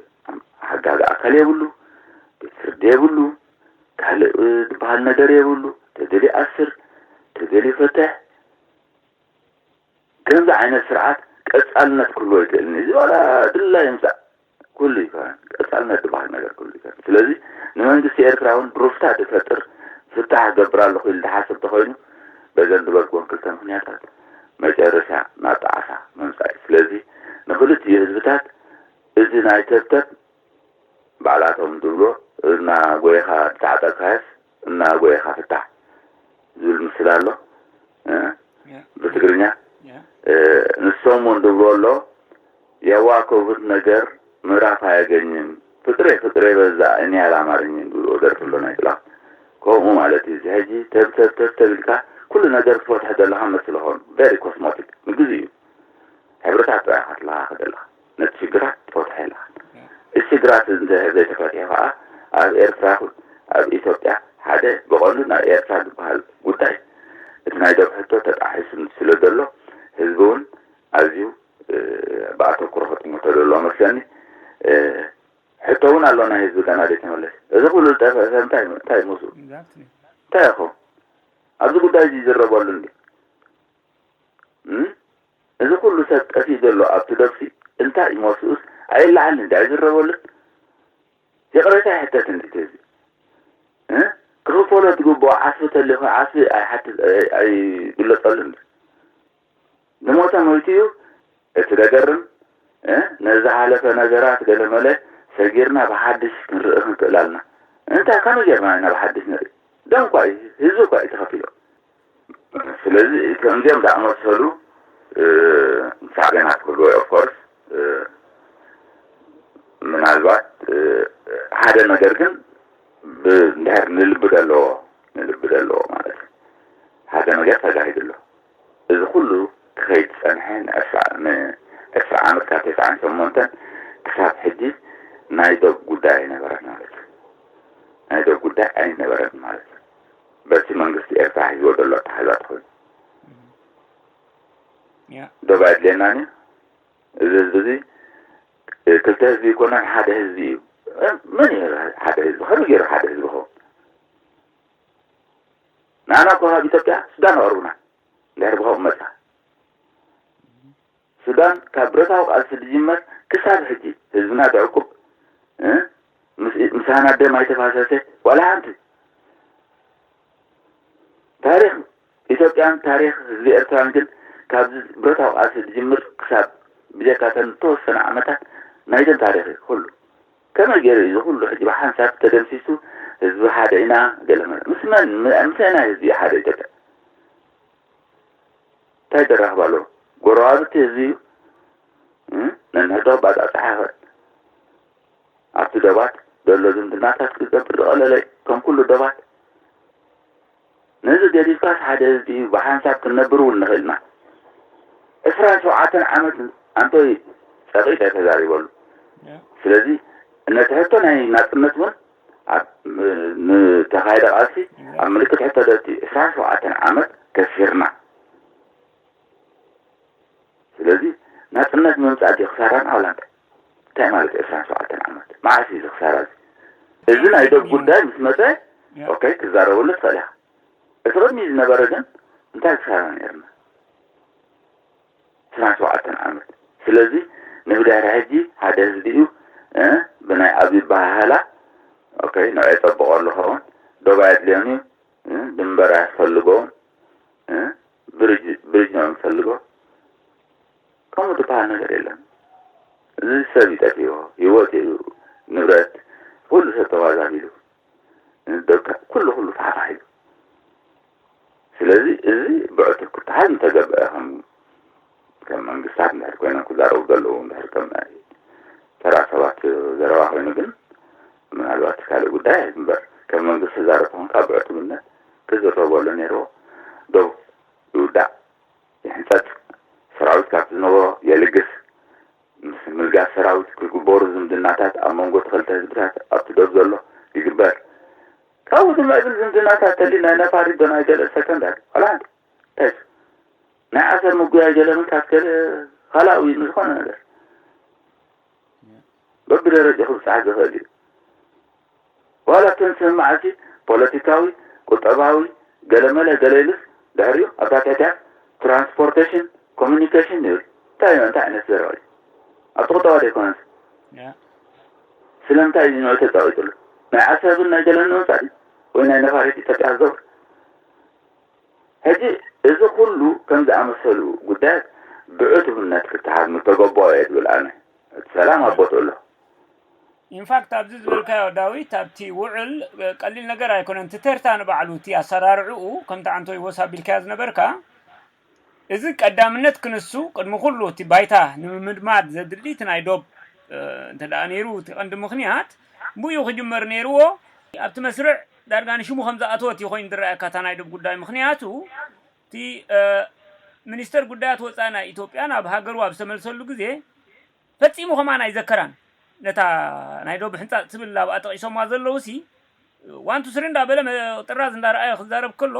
ሕጋዊ ኣካል የብሉ፣ ቤት ፍርዲ የብሉ፣ ካልእ ዝበሃል ነገር የብሉ። ተደልዩ ኣስር፣ ተደልዩ ፈትሕ። ከምዚ ዓይነት ስርዓት ቀፃልነት ክህልዎ ይክእል። እዚ ዋላ ድላይ ይምፃእ ኩሉ ይከውን፣ ቀፃልነት ዝበሃል ነገር ኩሉ ይከውን። ስለዚ ንመንግስቲ ኤርትራ እውን ብሩፍታ ዝፈጥር ፍታሕ ገብር ኣለኹ ኢሉ ዝሓስብ ተኮይኑ በዘን ዝበልኩወን ክልተ ምክንያታት መጨረሻ ናብ ጣዕሳ ምምፃእ እዩ። ስለዚ ንክልቲኡ ህዝብታት እዚ ናይ ተብተብ ባዕላቶም ዝብሎ እና ጎይኻ ዝተዓጠቅካስ እና ጎይኻ ፍታሕ ዝብል ምስል ኣሎ እ? ብትግርኛ እ፣ ንሶም እውን ዝብሎ ኣሎ የዋከቡት ነገር ምዕራፍ አያገኝም ፍቅሬ ፍቅሬ በዛ እኔ አላማረኝም ዝብሎ ደርፊ ኣሎ ናይ ጥላሁን። ከምኡ ማለት እዩ። እዚ ሕጂ ተብተብተብ ተብልካ ኩሉ ነገር ትፈትሐ ዘለካ መስል ኾኑ very cosmetic ንግዜ እዩ። ሕብርታት ጥራይ ክትለኻኸ ዘለኻ ነቲ ሽግራት ትፈትሖ የለኻ። እቲ ሽግራት እንተ ዘይተፈትሑ ከዓ ኣብ ኤርትራ ይኹን ኣብ ኢትዮጵያ ሓደ ብቐንዱ ናይ ኤርትራ ዝበሃል ጉዳይ እቲ ናይ ደብ ሕቶ ተጣሒሱ ስለ ዘሎ ህዝቢ እውን ኣዝዩ ብኣተኩሮ ክጥምቶ ዘለዎ መስለኒ። ሕቶ እውን ኣሎ ናይ ህዝቢ ገና ዘይተመለሰ። እዚ ኩሉ ዝጠፍአ ሰብ እንታይ እንታይ ይመስሉ እንታይ ይኸውን? ኣብዚ ጉዳይ እዚ ይዝረበሉ እንዲ እዚ ኩሉ ሰብ ጠፊእ ዘሎ ኣብቲ ደብሲ እንታይ ይመስሉስ ኣይለዓልን እንዲ ኣይዝረበሉን። ይቕሬታ ይሕተት እንዲ እቲ ህዝቢ ክኽፈሎ ዝግብኦ ዓስቢ ተሊኹ ዓስቢ ኣይሓትት ኣይግለፀሉ እንዲ ዝሞተ ሞይቱ እዩ። እቲ ደገርም ነዝሓለፈ ነገራት ገለመለ ሰጊርና ብሓድሽ ክንርኢ ክንክእል ኣለና። እንታይ ከመይ ጌርና ኢና ብሓድሽ ንርኢ? ደም እኳ እዩ ህዝቢ እኳ እዩ ተኸፊሎ። ስለዚ ከምዚኦም ዝኣመሰሉ ሳዕቤናት ክህልዎ ኦፍኮርስ ምናልባት ሓደ ነገር ግን እንድሕር ንልቢ ዘለዎ ንልቢ ዘለዎ ማለት እዩ ሓደ ነገር ተጋሂዱ ኣሎ። እዚ ኩሉ ክኸይድ ዝፀንሐ ንዕስራ ዓመት ካብ ተስዓን ሸሞንተን ክሳብ ሕጂ ናይ ዶብ ጉዳይ ኣይነበረን ማለት እዩ። ናይ ዶብ ጉዳይ ኣይነበረን ማለት እዩ። በቲ መንግስቲ ኤርትራ ሒዝዎ ዘሎ ኣተሓሕዛ ተኾይኑ ዶብ ኣየድልየናን እዩ። እዚ ህዝቢ እዚ ክልተ ህዝቢ ይኮነን ሓደ ህዝቢ እዩ። መን እዩ ሓደ ህዝቢ? ከመይ ገይሩ ሓደ ህዝቢ ኸውን? ንኣና እኮ ካብ ኢትዮጵያ ሱዳን ኣቕርቡና እንድሕር ብኸምኡ መፃ። ሱዳን ካብ ብረታዊ ቃልሲ ዝጅመር ክሳብ ሕጂ ህዝብና ዘዕቁብ ምሳና ደም ኣይተፋሰሰ ዋላ ሓንቲ። ታሪኽ ኢትዮጵያን ታሪኽ ህዝቢ ኤርትራን ግን ካብ ብረታዊ ቃልሲ ዝጅምር ክሳብ ብጀካ ተን ዝተወሰነ ዓመታት ናይተን ታሪኽ እዩ ኩሉ። ከመይ ገይሩ እዩ እዚ ኩሉ ሕጂ ብሓንሳብ ተደምሲሱ ህዝቢ ሓደ ኢና ገለ መለ ምስ መን ምስ ኣየናይ ህዝቢ እዩ ሓደ ኢትዮጵያ? እንታይ ዘራኽብ ኣለዎ? ጎረባብቲ ህዝቢ እዩ። ነንሕዶ ባጣ ፀሓፈ ኣብቲ ደባት ዘሎ ዝምድናታት ክገብር ዝቐለለ እዩ። ከም ኩሉ ደባት ነዚ ገዲፍካስ ሓደ ህዝቢ እዩ ብሓንሳብ ክንነብር እውን ንኽእል ኢና። ዕስራን ሸውዓተን ዓመት ኣንቶይ ፀቒጠ ተዛሪበሉ። ስለዚ ነቲ ሕቶ ናይ ናፅነት እውን ኣብ ንተኻየደ ቃልሲ ኣብ ምልክት ሕቶ ደቲ ዕስራን ሸውዓተን ዓመት ከሲርና። ስለዚ ናፅነት ምምፃእ ድዩ ክሳራና ዋላ እንታይ? እንታይ ማለት እዩ ዕስራን ሸውዓተን ዓመት? መዓስ እዩ እዚ ክሳራ እዚ? እዚ ናይ ዶብ ጉዳይ ምስ መፀ ኦኬ ክዛረበሉ ትኽእል ኢኻ። እቲ ቅድሚ ዝነበረ ግን እንታይ ክሳራ ነርና? ዕስራን ሸውዓተን ዓመት። ስለዚ ንብድሕሪ ሕጂ ሓደ ህዝቢ እዩ ብናይ ኣብ ይበሃሃላ ኦኬ ንዑ የፀብቐሉ ኸውን ዶብ ኣየድልዮን እዩ ድንበር ኣያስፈልጎም ብሪጅ ብሪጅ ነው የሚፈልገው። ከምኡ ዝበሃል ነገር የለን። እዚ ሰብ ይጠፊኦ ህይወት እዩ ንብረት ኩሉ ሰብ ተዋዛቢሉ ደካ ኩሉ ኩሉ ፋሕፋሕ ኢሉ። ስለዚ እዚ ብዕቱብ ክተሓዝ ምተገበአ ከም ከም መንግስታት እንድሕር ኮይኖም ክዛረቡ ዘለዉ እንድሕር ከም ናይ ተራ ሰባት ዘረባ ኮይኑ ግን ምናልባት ካልእ ጉዳይ እምበር ከም መንግስቲ ዛረብ ተኾንካ ብዕቱብነት ክዝረበሉ ነይርዎ። ዶብ ይውዳእ ይሕንፀፅ ሰራዊት ካብቲ ዝነበሮ የልግስ ምስ ምልጋስ ሰራዊት ክግበሩ ዝምድናታት ኣብ መንጎ ተኸልተ ህዝብታት ኣብቲ ዶብ ዘሎ ይግበር። ካብኡ ዝምዕብል ዝምድናታት ተሊ ናይ ነፋሪት ዶ ናይ ገለ ሰከንዳሪ ዋላ ሓንቲ ናይ ዓሰብ ምጉያይ ገለ ምንካት ገለ ካልኣዊ ንዝኾነ ነገር በብደረጃ ክብጻሕ ዝኽእል እዩ። ዋላ እተን ስምምዓት ፖለቲካዊ፣ ቁጠባዊ፣ ገለመለ ገለ ኢሉስ ድሕሪኡ ኣብታ ትሕቲኣ ትራንስፖርቴሽን፣ ኮሚኒኬሽን ይብል። እንታይ እዩ? እንታይ ዓይነት ዘረባ እዩ? ኣብቲ ቁጠባ ዶ ኣይኮነን? ስለምንታይ እዩ ንዑ ተጻዊቱሉ? ናይ ዓሰብን ናይ ገለን ንምምጻእ ድዩ? ወይ ናይ ነፋሪት ኢትዮጵያ ክገብር? ሕጂ እዚ ኩሉ ከም ዝኣመሰሉ ጉዳያት ብዕቱብነት ክተሓዝ ምተገበኦ እየ ዝብል ኣነ። እቲ ሰላም ኣብ ቦትኡ ኣሎ። ኢንፋክት ኣብዚ ዝበልካዮ ዳዊት ኣብቲ ውዕል ቀሊል ነገር ኣይኮነን። እቲ ተርታ ንባዕሉ እቲ ኣሰራርዕኡ ከምቲ ዓንቶ ይወስ ኣቢልካዮ ዝነበርካ እዚ ቀዳምነት ክንሱ ቅድሚ ኩሉ እቲ ባይታ ንምምድማድ ዘድሊ እቲ ናይ ዶብ እንተ ደኣ ነይሩ እቲ ቀንዲ ምኽንያት ብኡ ክጅመር ነይርዎ። ኣብቲ መስርዕ ዳርጋ ንሽሙ ከም ዝኣተወት እዩ ኮይኑ ዝረኣየካ እታ ናይ ዶብ ጉዳይ። ምኽንያቱ እቲ ሚኒስተር ጉዳያት ወፃኢ ናይ ኢትዮጵያ ናብ ሃገሩ ኣብ ዝተመልሰሉ ግዜ ፈፂሙ ከማን ኣይዘከራን። ነታ ናይ ዶብ ሕንፃፅ ትብል ኣብኣ ጠቒሶማ ዘለዉ ሲ ዋንቱ ስሪ እንዳበለ ጥራዝ እንዳረኣየ ክዛረብ ከሎ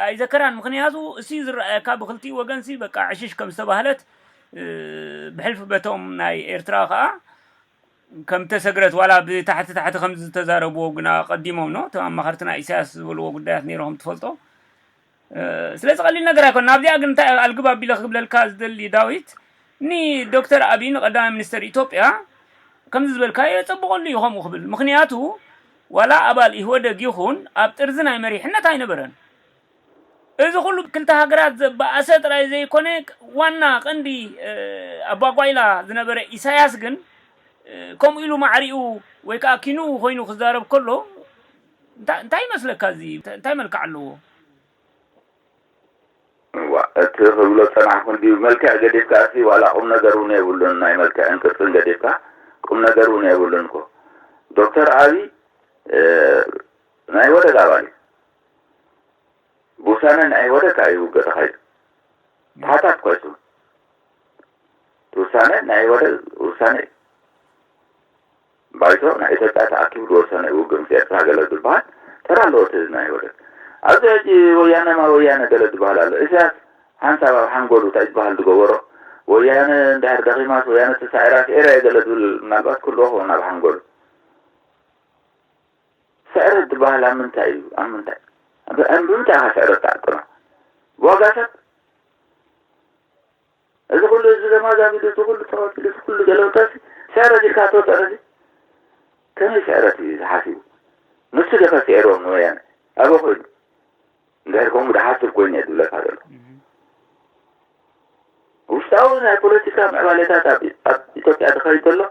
ኣይዘከራን። ምክንያቱ እሲ ዝረኣየካ ብክልቲኡ ወገን ሲ በቃ ዕሽሽ ከም ዝተባህለት ብሕልፊ በቶም ናይ ኤርትራ ከዓ ከም ተሰግረት ዋላ ብታሕቲ ታሕቲ ከም ዝተዛረብዎ ግና ቀዲሞም ነው ተማማኸርቲ ናይ ኢሳያስ ዝበልዎ ጉዳያት ነይሮ ከም ትፈልጦ ስለዚ ቀሊል ነገር ኣይኮን ናብዚኣ ግን እንታይ ኣልግብ ኣቢለ ክብለልካ ዝደሊ ዳዊት ንዶክተር ኣብይ ንቀዳማይ ሚኒስተር ኢትዮጵያ ከምዚ ዝበልካዮ የጸብቐሉ እዩ ከምኡ ክብል ምክንያቱ ዋላ ኣባል ኢህወደግ ይኹን ኣብ ጥርዚ ናይ መሪሕነት ኣይነበረን እዚ ኩሉ ክልተ ሃገራት ዘባኣሰ ጥራይ ዘይኮነ ዋና ቀንዲ ኣባጓይላ ዝነበረ ኢሳያስ ግን ከምኡ ኢሉ ማዕሪኡ ወይ ከዓ ኪንኡ ኮይኑ ክዛረብ ከሎ እንታይ ይመስለካ እዚ እንታይ መልክዕ ኣለዎ እዋ እቲ ክብሎ ፀናሕኩ እንዲ መልክዕ ገዲፍካ ሲ ዋላ ቁም ነገር እውን የብሉን ናይ መልክዕን ቅርፅን ገዲፍካ ቁም ነገር እውን የብሉን እኮ ዶክተር ኣብይ ናይ ወደግ ኣባል እዩ ብውሳነ ናይ ወደግ እዩ ውግእ ተኻይዱ ተሓታት እኳ ይስሙ እቲ ውሳነ ናይ ወደግ ውሳነ እዩ ባይቶ ናይ ኢትዮጵያ ተኣኪቡ ዝወሰነ ውግእ ምስ ኤርትራ ገለ ዝበሃል ተራ ኣለዎ እቲ ናይ ወደብ ኣብዚ ሕጂ ወያነ ማ ወያነ ገለ ዝበሃል ኣሎ ኢሳያስ ሓንሳብ ኣብ ሓንጎሉ እንታይ ዝበሃል ዝገበሮ ወያነ እንድሕር ደኺማስ ወያነ ተሳዒራስ ኤረ እየ ገለ ዝብል ምናልባት ክህልዎ ክኸውን ኣብ ሓንጎሉ ስዕረት ዝበሃል ኣብ ምንታይ እዩ ኣብ ምንታይ ብምንታይ ኢኻ ስዕረት ትዓቅባ ብዋጋ ሰብ እዚ ኩሉ ህዝቢ ተማዛቢሉ እዚ ኩሉ ተቐቲሉ እዚ ኩሉ ገለውታሲ ስዕረት ኢልካ ትወፀ ነዚ ከመይ ስዕረት እዩ ዝሓሲቡ ንሱ ዶ ከስዕርዎም ንወያነ ኣበይ ኮይኑ እንድሕር ከምኡ ድሓስብ ኮይኑ እየ ዝብለካ ዘሎ ውሽጣዊ ናይ ፖለቲካ ምዕባሌታት ኣብ ኢትዮጵያ ዝኸይድ ዘሎ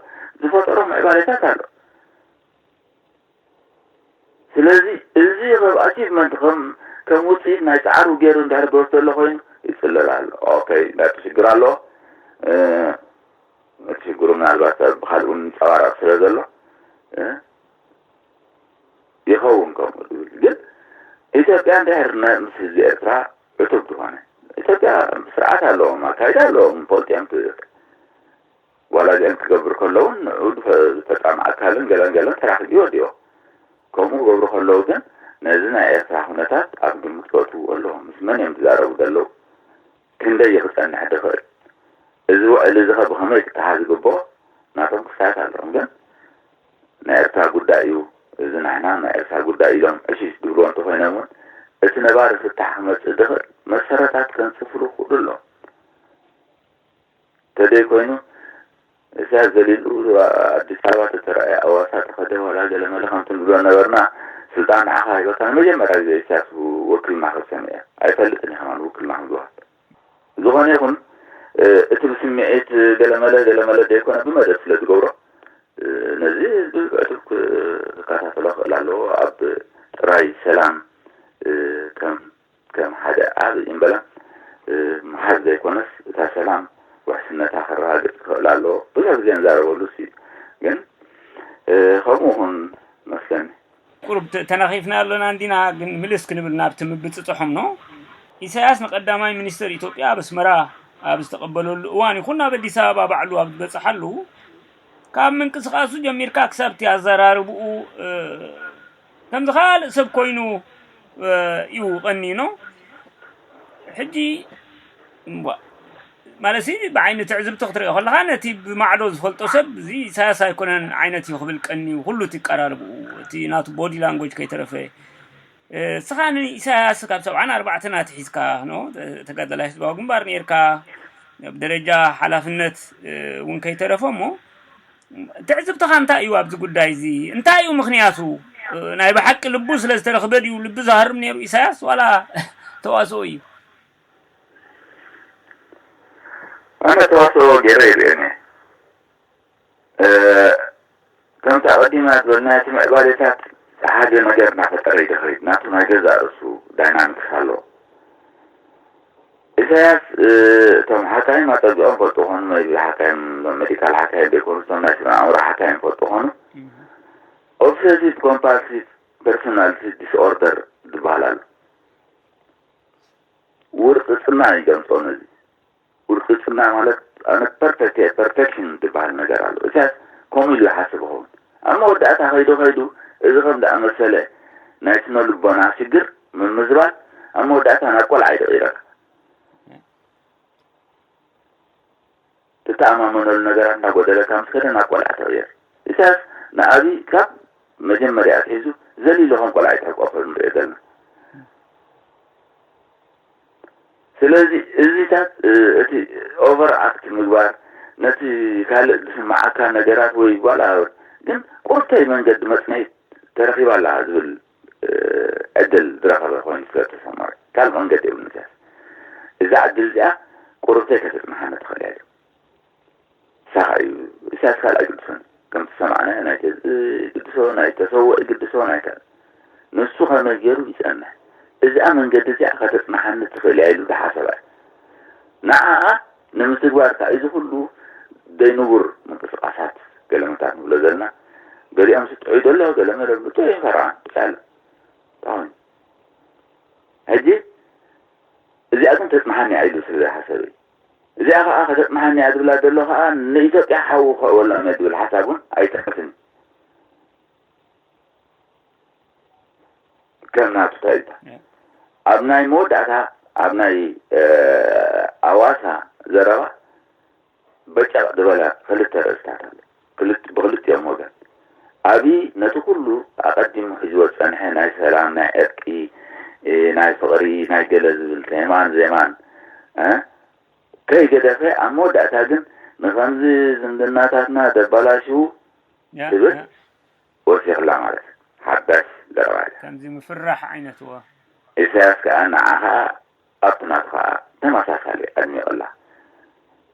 ዝፈጠሮ ምዕባሌታት ኣሎ ስለዚ እዚ ከም ኣቺቭመንት ከም ከም ውፅኢት ናይ ፃዕሩ ገይሩ እንድሕር ዝወስደሎ ኮይኑ ይፅለል ኣሎ ኦከይ ናቱ ሽግር ኣሎ እቲ ሽግሩ ምናልባት ብካልኡ ንፀባረቕ ስለ ዘሎ ይኸውን ከምኡ ዝብል ግን ኢትዮጵያ እንድሕር ምስ ህዝቢ ኤርትራ ዕቱብ ዝኾነ ኢትዮጵያ ስርዓት ኣለዎም ኣካይዳ ኣለዎም ፈልጢኦም ትብል ዋላ እዚኦም ክገብር ከለውን ንዑ ዝፈፃም ኣካልን ገለን ገለን ተራኺቡ ይወዲኦ ከምኡ ክገብሩ ከለዉ ግን ነዚ ናይ ኤርትራ ኩነታት ኣብ ግምት ከእትውዎ ኣለዎም ምስ መን እዮም ዝዛረቡ ዘለዉ ክንደይ ክፀንሕ ዝኽእል እዚ ውዕል እዚ ከ ብኸመይ ክተሓዝ ዝግብኦ ናቶም ክስታያት ኣለዎም ግን ናይ ኤርትራ ጉዳይ እዩ እዚ ናሕና ናይ ኤርትራ ጉዳይ ኢሎም ዕሽሽ ዝብልዎ እንተኮይኖም እውን እቲ ነባሪ ፍታሕ ክመፅእ ዝኽእል መሰረታት ከንፅፍሉ ክኽእሉ ኣለዎም ተደይ ኮይኑ እሳያስ ዘሊሉ ኣዲስ ኣበባ ተተረኣየ ኣዋሳ ተኸደ ዋላ ገለመለ ከምቲ ንብሎ ነበርና ስልጣን ንዓኻ ሂበካ ንመጀመርያ ግዜ እሳያስ ውክልና ክሰምዐ ኣይፈልጥን እየ ከማን ውክልና ክዝዋት ዝኾነ ይኹን እቲ ብስምዒት ገለመለ ገለመለ ዘይኮነ ብመደብ ስለ ዝገብሮ ነዚ ህዝቢ ብዕቱብ ክከታተሎ ክእል ኣለዎ ኣብ ጥራይ ሰላም ከም ከም ሓደ ዓብዪ እምበላ ምሓዝ ዘይኮነስ እታ ሰላም ውሕስነታ ከረጋግፅ ክኽእል ኣለዎ ብዙሕ ግዜ ንዛረበሉ ሲ ግን ከምኡ እውን መስለኒ ቁሩብ ተነኺፍና ኣለና እንዲና ግን ምልስ ክንብል ናብቲ ምብፅፅሖም ኖ ኢሳያስ ንቀዳማይ ሚኒስትር ኢትዮጵያ ኣብ ኣስመራ ኣብ ዝተቐበለሉ እዋን ይኹን ናብ ኣዲስ ኣበባ ባዕሉ ኣብ ዝበፅሓሉ ካብ ምንቅስቃሱ ጀሚርካ ክሳብ እቲ ኣዘራርብኡ ከምዚ ካልእ ሰብ ኮይኑ እዩ ቀኒኖ ሕጂ እምቧ፣ ማለት ሲ ብዓይኒ ትዕዝብቲ ክትሪኦ ከለኻ፣ ነቲ ብማዕዶ ዝፈልጦ ሰብ፣ እዚ ኢሳያስ ኣይኮነን ዓይነት እዩ ክብል ቀንዩ፣ ኩሉ እቲ ቀራርብኡ፣ እቲ ናቱ ቦዲ ላንጎጅ ከይተረፈ። እ፣ እስኻ ንኢሳያስ ካብ ሰብዓን ኣርባዕተን ኣትሒዝካ፣ ኖ፣ ተጋዳላይ ህዝባዊ ግንባር ኔርካ፣ ኣብ ደረጃ ሓላፍነት፣ እ፣ እውን ከይተረፈ እሞ፣ ትዕዝብትኻ እንታይ እዩ ኣብዚ ጉዳይ እዚ? እንታይ እዩ ምኽንያቱ? እ፣ ናይ ብሓቂ ልቡ ስለ ዝተረኽበ ድዩ ልቢ ዝሃርም ነይሩ ኢሳያስ፣ ዋላ ተዋስኦ እዩ? ኣነ ተዋስኦ ገይረ ይርእየኒ። እ፣ ከምቲ ኣቐዲምና ዝበልና፣ እቲ ምዕባሌታት ሓደ ነገር እናፈጠረ ይድኸይድ። ናቱ ናይ ገዛእ ርእሱ ዳይናሚክስ ኣለዎ። ኢሳያስ፣ እ፣ እቶም ሓካይም ኣጸቢቖም ፈልጡ ኾኑ፣ maybe ሓካይም፣ ሜዲካል ሓካይም ዘይኮኑ፣ እቶም ናይ ስነ ኣእምሮ ሓካይም ፈልጡ ኾኑ፣ ኦብሰሲቭ ኮምፓልሲቭ ፐርሶናሊቲ ዲስኦርደር ዝበሃል ኣሎ። ውርጽጽና ይገልጾ ነዚ። ውርጽጽና ማለት ኣነ ፐርፌክት፣ ፐርፌክሽን ዝበሃል ነገር ኣሎ። ኢሳያስ ከምኡ ኢሉ ይሓስብ ይኸውን። ኣብ መወዳእታ ከይዱ ከይዱ፣ እዚ ከም ዝኣመሰለ ናይ ስነ ልቦና ሽግር ምምዝባል፣ ኣብ መወዳእታ ናብ ቆልዓ ይቕይረካ። ትተኣማመነሉ ነገራት እናጎደለካ ምስ ከደ ናብ ቆልዓ ትቕየር። ኢሳያስ ንኣብይ ካብ መጀመርያ ኣትሒዙ ዘሊሉ ከም ቆልዓ ይትሕቆፎ ንሪኦ ዘለና። ስለዚ እዚታት፣ እ፣ እቲ ኦቨር ኣክት ምግባር፣ ነቲ ካልእ ዝስምዓካ ነገራት ወይ ዋላ ግን ቁርብተይ መንገዲ መጽነይት ተረኺባ ኣላ ዝብል፣ እ፣ ዕድል ዝረኸበ ኮይኑ ስለ ዝተሰምዖ፣ ካልእ መንገዲ የብሉን ኢሳያስ። እዛ ዕድል እዚኣ ቁርብተይ ከተጽንሓኒ ትኽእል እያ ኢሉ። ንሳ ኸኣ እዩ፣ ኢሳያስ ካልእ ኣይግድሶን እዩ። ከምቲ ዝሰማዕናዮ ናይ ተዝ-፣ ይግድሶ፣ ናይ ተሰውኦ ይግድሶ፣ ናይ ካልእ። ንሱ ከመይ ገይሩ ይጸንሕ? እዚኣ መንገዲ እዚኣ ከተጽንሓኒ ትኽእል እያ ኢሉ ዝሓሰባ እዩ። ንዓኣ ንምትግባር ከኣ እዚ ኩሉ ዘይንቡር ምንቅስቓሳት ገለመታት ንብሎ ዘለና፣ ገሊኦም ስጥዑ ይደሎ፣ ገለ መለ ብጡዕ ፈርዖን ብጣዕሚ። እንታይ ኮይኑ? ሕጂ እዚኣ ግን ተጽንሓኒ እያ ኢሉ ስለ ዘይሓሰበ እዩ። እዚኣ ኸኣ ከተጽንሓኒ እያ ዝብላ ዘሎ ኸኣ ንኢትዮጵያ ሓዊ ክኸእወሎም እየ ዝብል ሓሳብ እውን ኣይጠቅስን እዩ። ከም ናቱ ታሪታ። ኣብ ናይ መወዳእታ፣ ኣብ ናይ፣ እ፣ ኣዋሳ ዘረባ በጨቕ ዝበላ ክልተ ርእስታት ኣሎ። ክልት-፣ ብክልቲኦም ወገን። ኣብይ ነቲ ኩሉ ኣቐዲሙ ሒዝዎ ዝጸንሐ ናይ ሰላም፣ ናይ ዕርቂ፣ እ፣ ናይ ፍቕሪ፣ ናይ ገለ ዝብል ቴማን ዜማን፣ እ፣ ከይገደፈ፣ ኣብ መወዳእታ ግን ንኸምዚ ዝምድናታትና ደባላሽዉ ያ፣ ትብል ያ። ወሲኽላ ማለት እዩ። ሓዳሽ ዘረባ እያ። ከምዚ ምፍራሕ ዓይነት፣ እወ። ኢሳያስ ከኣ ንዓ ኸኣ ኣብቲ ናቱ ኸኣ ተመሳሳሊ ኣድሚቑላ።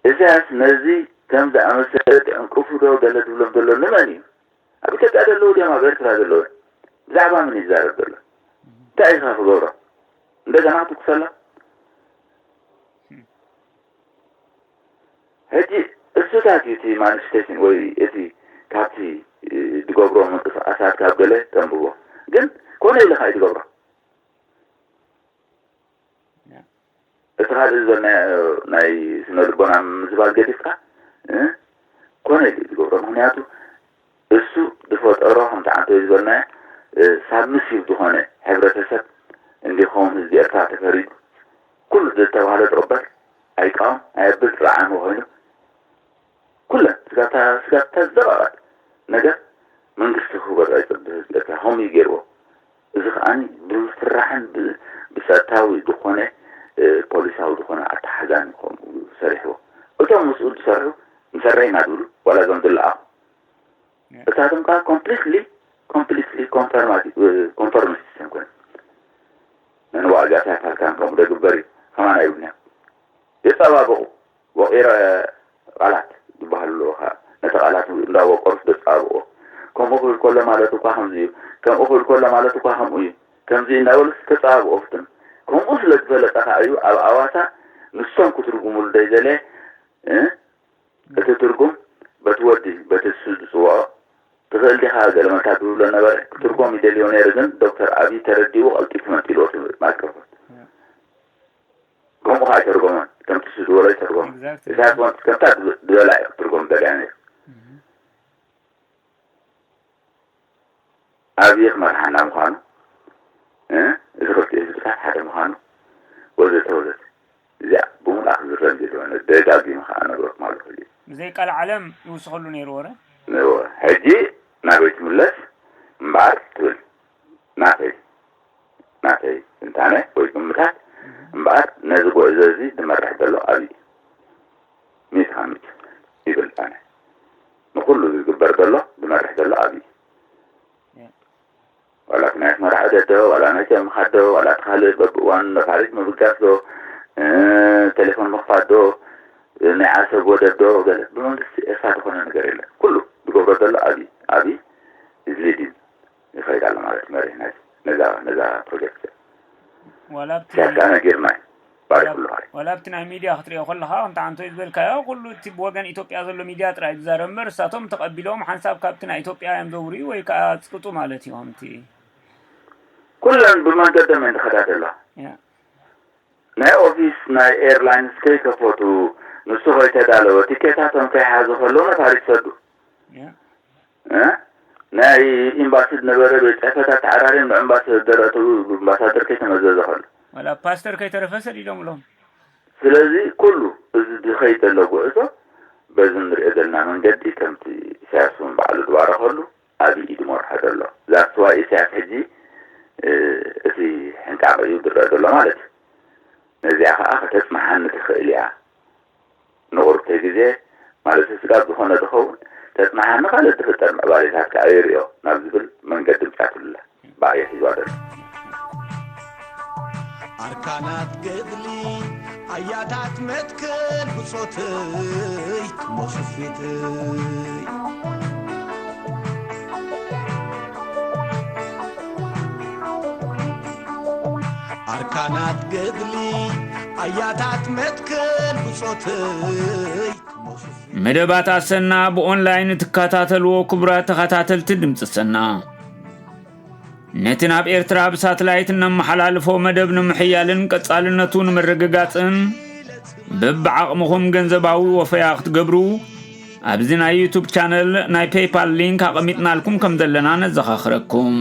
ኢሳያስ ነዚ ከም ዝኣመሰለ ትዕንቅፉ ዶ ገለ ትብሎም ዘሎ ንመን እዩ? ኣብ ኢትዮጵያ ዘለዉ ድዮም ኣብ ኤርትራ ዘለዉ? ብዛዕባ መን እዩ ዝዛረብ ዘሎ? እንታይ እዩ ኸ ክገብሮ? እንደገና ክትኩሰላ? ሕጂ እሱታት እዩ እቲ ማኒፌስቴሽን ወይ እቲ ካብቲ፣ እ፣ ዝገብሮ ምንቅስቓሳት ካብ ገለ ተንብቦ። ግን ኮነ ኢልኻ እዩ ዝገብሮ። እቲ ካልእ ዝበልናዮ ናይ ስነ ልቦና ምዝባል ገዲፍካ፣ እ፣ ኮነ ኢሉ እዩ ዝገብሮ። ምኽንያቱ እሱ ዝፈጠሮ፣ ከምቲ ዓንተወይ ዝበልናዮ፣ እ፣ ሳብሚሲቭ ዝኾነ ሕብረተሰብ እንዲኾም ህዝቢ ኤርትራ ተፈሪዱ፣ ኩሉ ዝተባህለ ዝቕበል፣ ኣይቃወም፣ ኣየብል፣ ረዓሚ ኮይኑ፣ ኩለን ስጋታ-፣ ስጋታ ዝደቐቐት ነገር መንግስቲ ክህበሉ ኣይጸብህ ዝብለካ ከምኡ እዩ ገይርዎ። እዚ ከኣ ብምፍርራሕን ብ-፣ ብጸጥታዊ ዝኾነ፣ እ፣ ፖሊሳዊ ዝኾነ ኣተሓዛን ከምኡ ሰሪሕዎ። እቶም ምስኡ ዝሰርሑ ንሰርሕ ኢና ዝብሉ ዋላ እዞም ዝለኣኹ። እታቶም ከኣ ኮምፕሊትሊ፣ ኮምፕሊትሊ ኮንፈርማቲ-፣ እ፣ ኮንፈርሚስት እዮም ኮይኖም። ነንዋዕጋታት ሃልካን ከምኡ ደግበር እዩ። ከማን ኣይብሉን እዮም። የጸባብቑ። ወቒረ ቃላት ዝበሃሉ ኣለዉ ኸዓ። ነቲ ቃላት እንዳወቀሩስ ዘጸባብቑ። ከምኡ ክብል ከሎ ማለት እኳ ከምዚ እዩ። ከምኡ ክብል ከሎ ማለት እኳ ከምኡ እዩ። ከምዚ እዩ እናበሉስ ከጸባብቑ ፍትን። ከምኡ ስለ ዝፈለጠ ኸዓ እዩ ኣብ ኣዋሳ ንሶም ክትርጉሙሉ ዘይደለየ፣ እ? እቲ ትርጉም በቲ ወዲ፣ በቲ ንሱ ዝጽውዖ፣ ትኽእል ዲኻ ገለመልካ ዝብሎ ነበረ። ክትርጎም ይደልዮ ነይሩ፣ ግን ዶክተር ኣብይ ተረዲኡ ቀልጢፉ መንጢልዎ እቲ ማይክሮፎን። ከምኡ ኸዓ ኣይተርጎሞን። ከምቲ ንሱ ዝበሎ ኣይተርጎሞን። Exactly. ኢሳያስ እውን ከምታ ዝበላ እዩ ክትርጎም ደልያ ነይሩ። ኣብይ ክመርሓና ምዃኑ፣ እ፣ እዚ ክልቲኡ ህዝብታት ሓደ ምዃኑ፣ ወዘተ ወዘተ። ደጋጊመ ከዓ ነግረኩም ኣለኹ። ሕጂ ብዘይ ቃል ዓለም ይውስኸሉ ነይሩ ወረ። ነዎ። ሕጂ ናበይ ትምለስ እምበኣር ትብል፣ ናተይ ናተይ ትንታነ ወይ ግምታት እምበኣር፣ ነዚ ጉዕዞ እዚ ዝመርሕ ዘሎ ኣብይ እዩ። ሚእቲ ካብ ሚእቲ ይብል ኣነ። ንኹሉ ዝግበር ዘሎ ዝመርሕ ዘሎ ኣብይ እዩ። ዋላ እቲ ናይ ኣስመራ ዑደት ዶ፣ ዋላ ናይ ጨምኻ ዶ፣ ዋላ እቲ ካልእ በብእዋኑ ነፋሪት ምብጋስ ዶ፣ እ፣ ቴሌፎን ምኽፋት ዶ፣ ናይ ዓሰብ ወደብ ዶ፣ ገለ ብመንግስቲ ኤርትራ ዝኾነ ነገር የለን። ኩሉ ዝገብሮ ዘሎ ኣብይ፣ ኣብይ is leading ይኸይድ ኣሎ ማለት እዩ፣ መሪሕ ናይዚ፣ ነዛ፣ ነዛ ፕሮጀክት እዚኣ። ዋላ ኣብቲ ኢሳያስ ከዓ ነጊርና እዩ። ባርክ ኩሉ ኻሊ። ዋላ ኣብቲ ናይ ሚድያ ክትሪኦ ከለኻ፣ ከምቲ ዓንቶ ዝበልካዮ፣ ኩሉ እቲ ብወገን ኢትዮጵያ ዘሎ ሚድያ ጥራይ ዝዛረብ እምበር፣ እሳቶም ተቐቢሎም ሓንሳብ ካብቲ ናይ ኢትዮጵያ እዮም ዘውርዩ ወይ ከዓ ኣጽቅጡ ማለት እዩ። ከምቲ ኩለን ብመንገዶም እየን ዝኸዳ ዘለዋ። ያ። ናይ ኦፊስ፣ ናይ ኤርላይንስ ከይከፈቱ፣ ንሱ ከይተዳለወ፣ ቲኬታቶም ከይሓዙ ከለዉ ነፋሪት ሰዱ። ያ። እ? ናይ ኤምባሲ ዝነበረ ቤት ጽሕፈታት ተዓራርዮም ንኣምባሳደር ኣተው፣ ኣምባሳደር ከይተመዘዘ ከሎ። ዋላ ፓስተር ከይተረፈ ሰዲዶምሎም። ስለዚ ኩሉ እዚ ዝኸይድ ዘሎ ጉዕዞ በዚ ንሪኦ ዘለና መንገዲ፣ ከምቲ ኢሳያስ እውን ባዕሉ ዝባረኸሉ፣ ኣብይ እዩ ዝመርሖ ዘሎ። That's why ኢሳያስ ሕጂ፣ እ፣ እቲ ሕንቃቕ እዩ ዝረአ ዘሎ ማለት እዩ። ነዚኣ ኸዓ ከተጽንሓኒ ትኽእል እያ። ንቑርብተይ ግዜ፣ ማለት ስጋብ ዝኾነ ዝኸውን፣ ተጽንሓኒ ካልእ ዝፍጠር ምዕባሌታት ከኣ ይርእዮ ናብ ዝብል መንገዲ ምጻትሉላ። ብኣየ ሒዝዋ ዘሎ። ኣርካናት ገድሊ ኣያታት መትከል ብጾተይ ክሞቱ ፊተይ። ኣርካናት ገድሊ ኣያታት መትከል ብጾተይ ክሞቱ ፊተይ። መደባት ኣሰና ብኦንላይን እትከታተልዎ ክቡራት ተኸታተልቲ ድምፂ ሰና፣ ነቲ ናብ ኤርትራ ብሳትላይት እነመሓላልፎ መደብ ንምሕያልን ቀጻልነቱ ንምርግጋጽን፣ በብዓቕምኹም ገንዘባዊ ወፈያ ክትገብሩ፣ ኣብዚ ናይ ዩቱብ ቻነል ናይ ፔይፓል ሊንክ ኣቐሚጥናልኩም ከም ዘለና ነዘኻኽረኩም።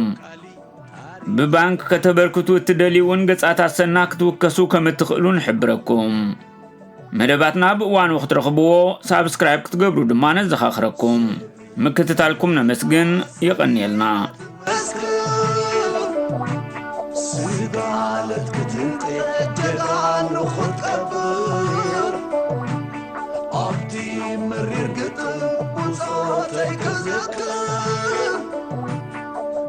ብባንክ ከተበርክቱ እትደልዩ እውን ገጻት ኣሰና ክትውከሱ ከም እትኽእሉ ንሕብረኩም። መደባትና ብእዋኑ ክትረኽብዎ ሳብስክራይብ ክትገብሩ ድማ ነዘኻኽረኩም። ምክትታልኩም ነመስግን። የቐንየልና። ስጋ ዕለት ክትንጤ ጀጋኑ ክትቀብር፣ ኣብቲ መሪር ግጥም ብጾተይ ክዝክር፣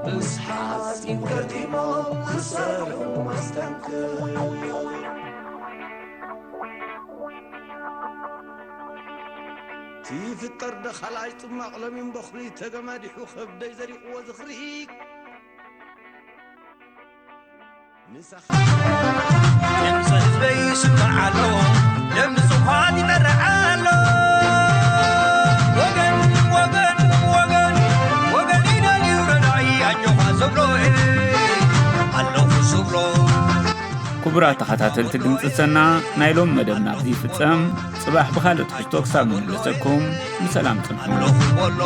ምስ ሓጺን ገጢሞም ክሰርሑ መስተንክር። ትፍጠር ዶ ካልኣይ ጽማቕ ለሚን በኹሪ ተገማዲሑ ከብደይ ዘሪቕዎ ዝኽሪ። ንሳ ድምፂ ህዝበይ ይስማዕ ኣሎ፣ ደም ንጹሃን ይጠርዕ ኣሎ። ወገን፣ ወገን፣ ወገን፣ ወገን ይደልዩ ረዳኢ ኣጆኻ ዝብሎ፣ ኣለኹ ዝብሎ። ክቡራት ተኸታተልቲ ድምፂ ሰና፣ ናይ ሎም መደብና ኣብዚ ይፍጸም። ጽባሕ ብኻልእ ትሕዝቶ ክሳብ ንምለሰኩም፣ ብሰላም ጽንሑ። ኣለኹ በሎ፣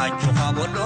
ኣጆኻ በሎ።